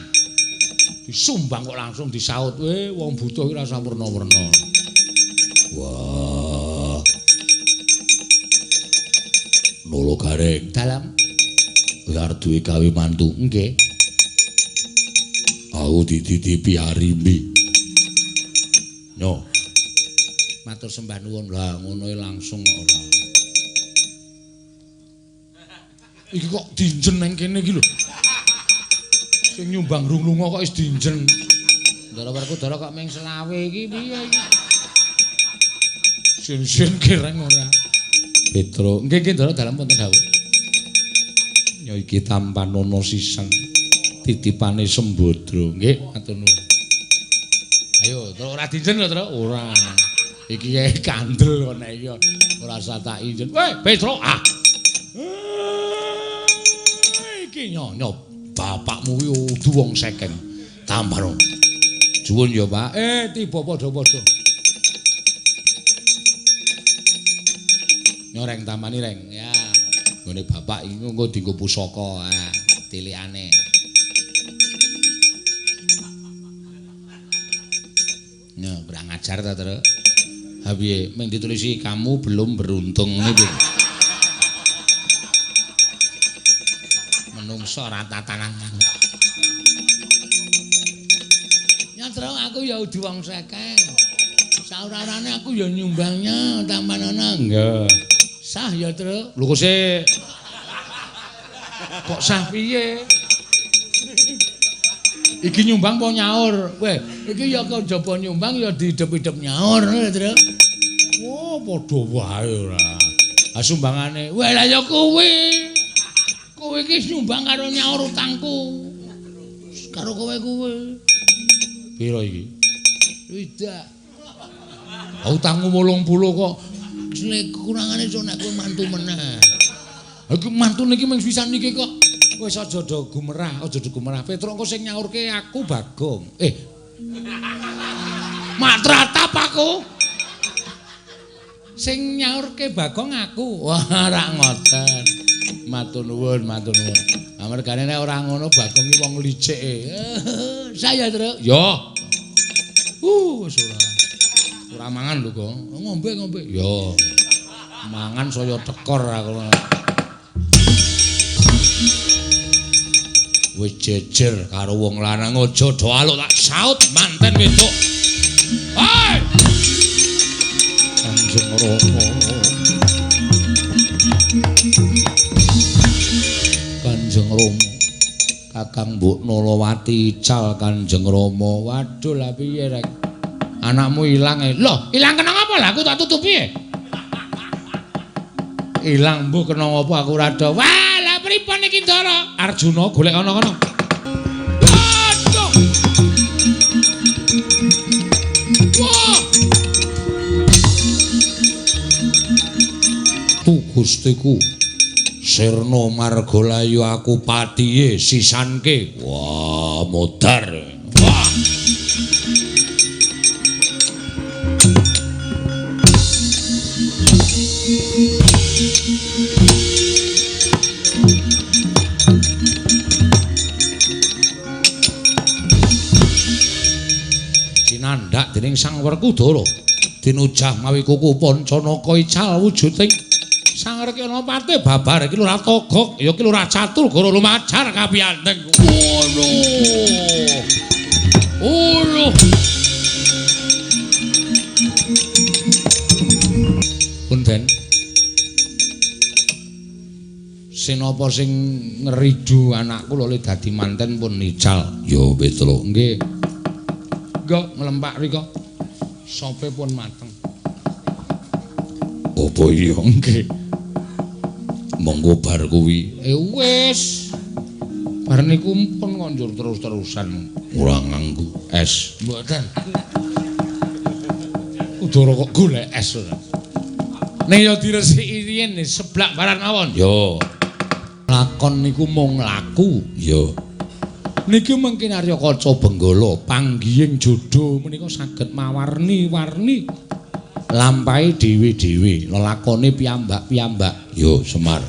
Disumbang kok langsung disaut. Weh, wong butuh iki rasa werna-werna. Wah. Nolo Gareng dalam kowe arep duwe gawe mantu. Nggih. Aku dititipi Arimbi. Nyo. Matur sembah nuwun. Lah ngono langsung kok ora. Iki kok dinjen nang kene iki lho. Sing nyumbang rung lunga kok wis dinjen. Ndara Werkudara kok ming selawe iki piye iki? Sin-sin kireng ora. Petro, nggih nggih Ndara dalem wonten dawuh. Ya iki tampanono sisan titipane Sembadra. Nggih, matur nuwun. Ayo, terus ora dinjen lho, Tru. Ora. Iki kandel kok nek iki ora usah tak injen. Weh, Petro, ah. Iki nyonya bapakmu kuwi udu wong sekeng. Tampano. Juwun ya, Pak. Tiba padha-padha. Nyoreng tamani reng. Ya. Nggone bapak iki engko dienggo pusaka, ah, tilikane. Nya, kurang ajar ta, Tru. Ha piye, ming ditulisi kamu belum beruntung ngene piye. Menungso ora tatanan. Ya, Tru, aku ya udu wong sekeng. Saurarane aku ya nyumbangnya tampanana. Nggih. Sah ya, Tru. Lho kok sik. Kok sah piye? Iki nyumbang apa nyaur? Weh, iki ya kok jaba nyumbang ya diidep-idep nyaur lho, Tru. Oh, padha wae ora. Ah sumbangane. Weh, lah ya kuwi. Kuwi Iki nyumbang karo nyaur utangku. Karo kowe kuwi. Piro iki? Widak. Utangmu 80 kok. Sing kurangane iso nek kowe mantu meneh. Iki mantune iki mung pisan iki kok. Wis aja do gumerah, aja do gumerah. Petruk engko sing nyaurke aku Bagong. Matratap aku. Sing nyaurke Bagong aku. Wah, ora ngoten. Matur nuwun, matur nuwun. Amargane nek ora ngono Bagong iki wong licik. Saya, Truk. Yo. Wis ora. Ora mangan lho, Gong. Ngombe-ngombe. Yo. Mangan saya tekor aku. Wis jejer karo wong lanang aja do aluk tak saut manten wedok. Hei! Kanjeng Rama. Kanjeng Rama. Kakang Mbok Nalawati ical Kanjeng Rama. Waduh lah piye rek? Anakmu ilang e. Loh, ilang kena ngapa lah aku tak tutupi e. Ilang mbuh kena ngapa aku ora do. Wah, lah pripun iki Ndara? Arjuna golek ana kono. Waduh. Wah. Tu Gustiku. Sirna Margalayu aku patihe sisanke. Wah, modar. Wah. Cinandhak dening Sang Werkudara dinujah mawi kuku Pancanaka ical wujuding Sang Rekyana Patih babar iki Lurah Togok ya ki Lurah Catur Goro lumajar kabiyanteng. Ngono. Ngono. Punten. Sinapa sing ngridu anakku lho dadi manten pun ical. Ya Petruk nggih. Nggih nglempak rika. Sope pun mateng. Apa iya nggih. Monggo bar kuwi. Wis. Bar niku pun kok njur terus-terusan ora nganggo es. Mboten. Udara kok golek es ora. Ning ya diresiki riyen seblak barang mawon. Yo. Lakon niku mung laku. Yo. Niki mungkin Arya Kaca Benggala panggihing jodho menika saged mawarni-warni lampahe dhewe-dhewe, lelakone piyambak-piyambak. Yo Semar.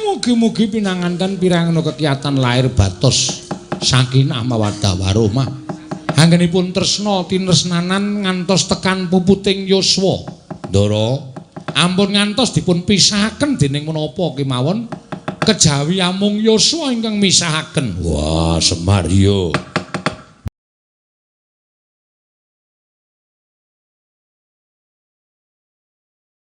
Mugi-mugi pinanganten pirangana kekiyatan lair batos sakinah mawaddah warahmah. Anggenipun tresna tinresnanan ngantos tekan puputing yuswa. Ndara, ampun ngantos dipun pisahaken dening menapa kemawon kejawi amung yuswa ingkang misahaken. Wah, Semar yo.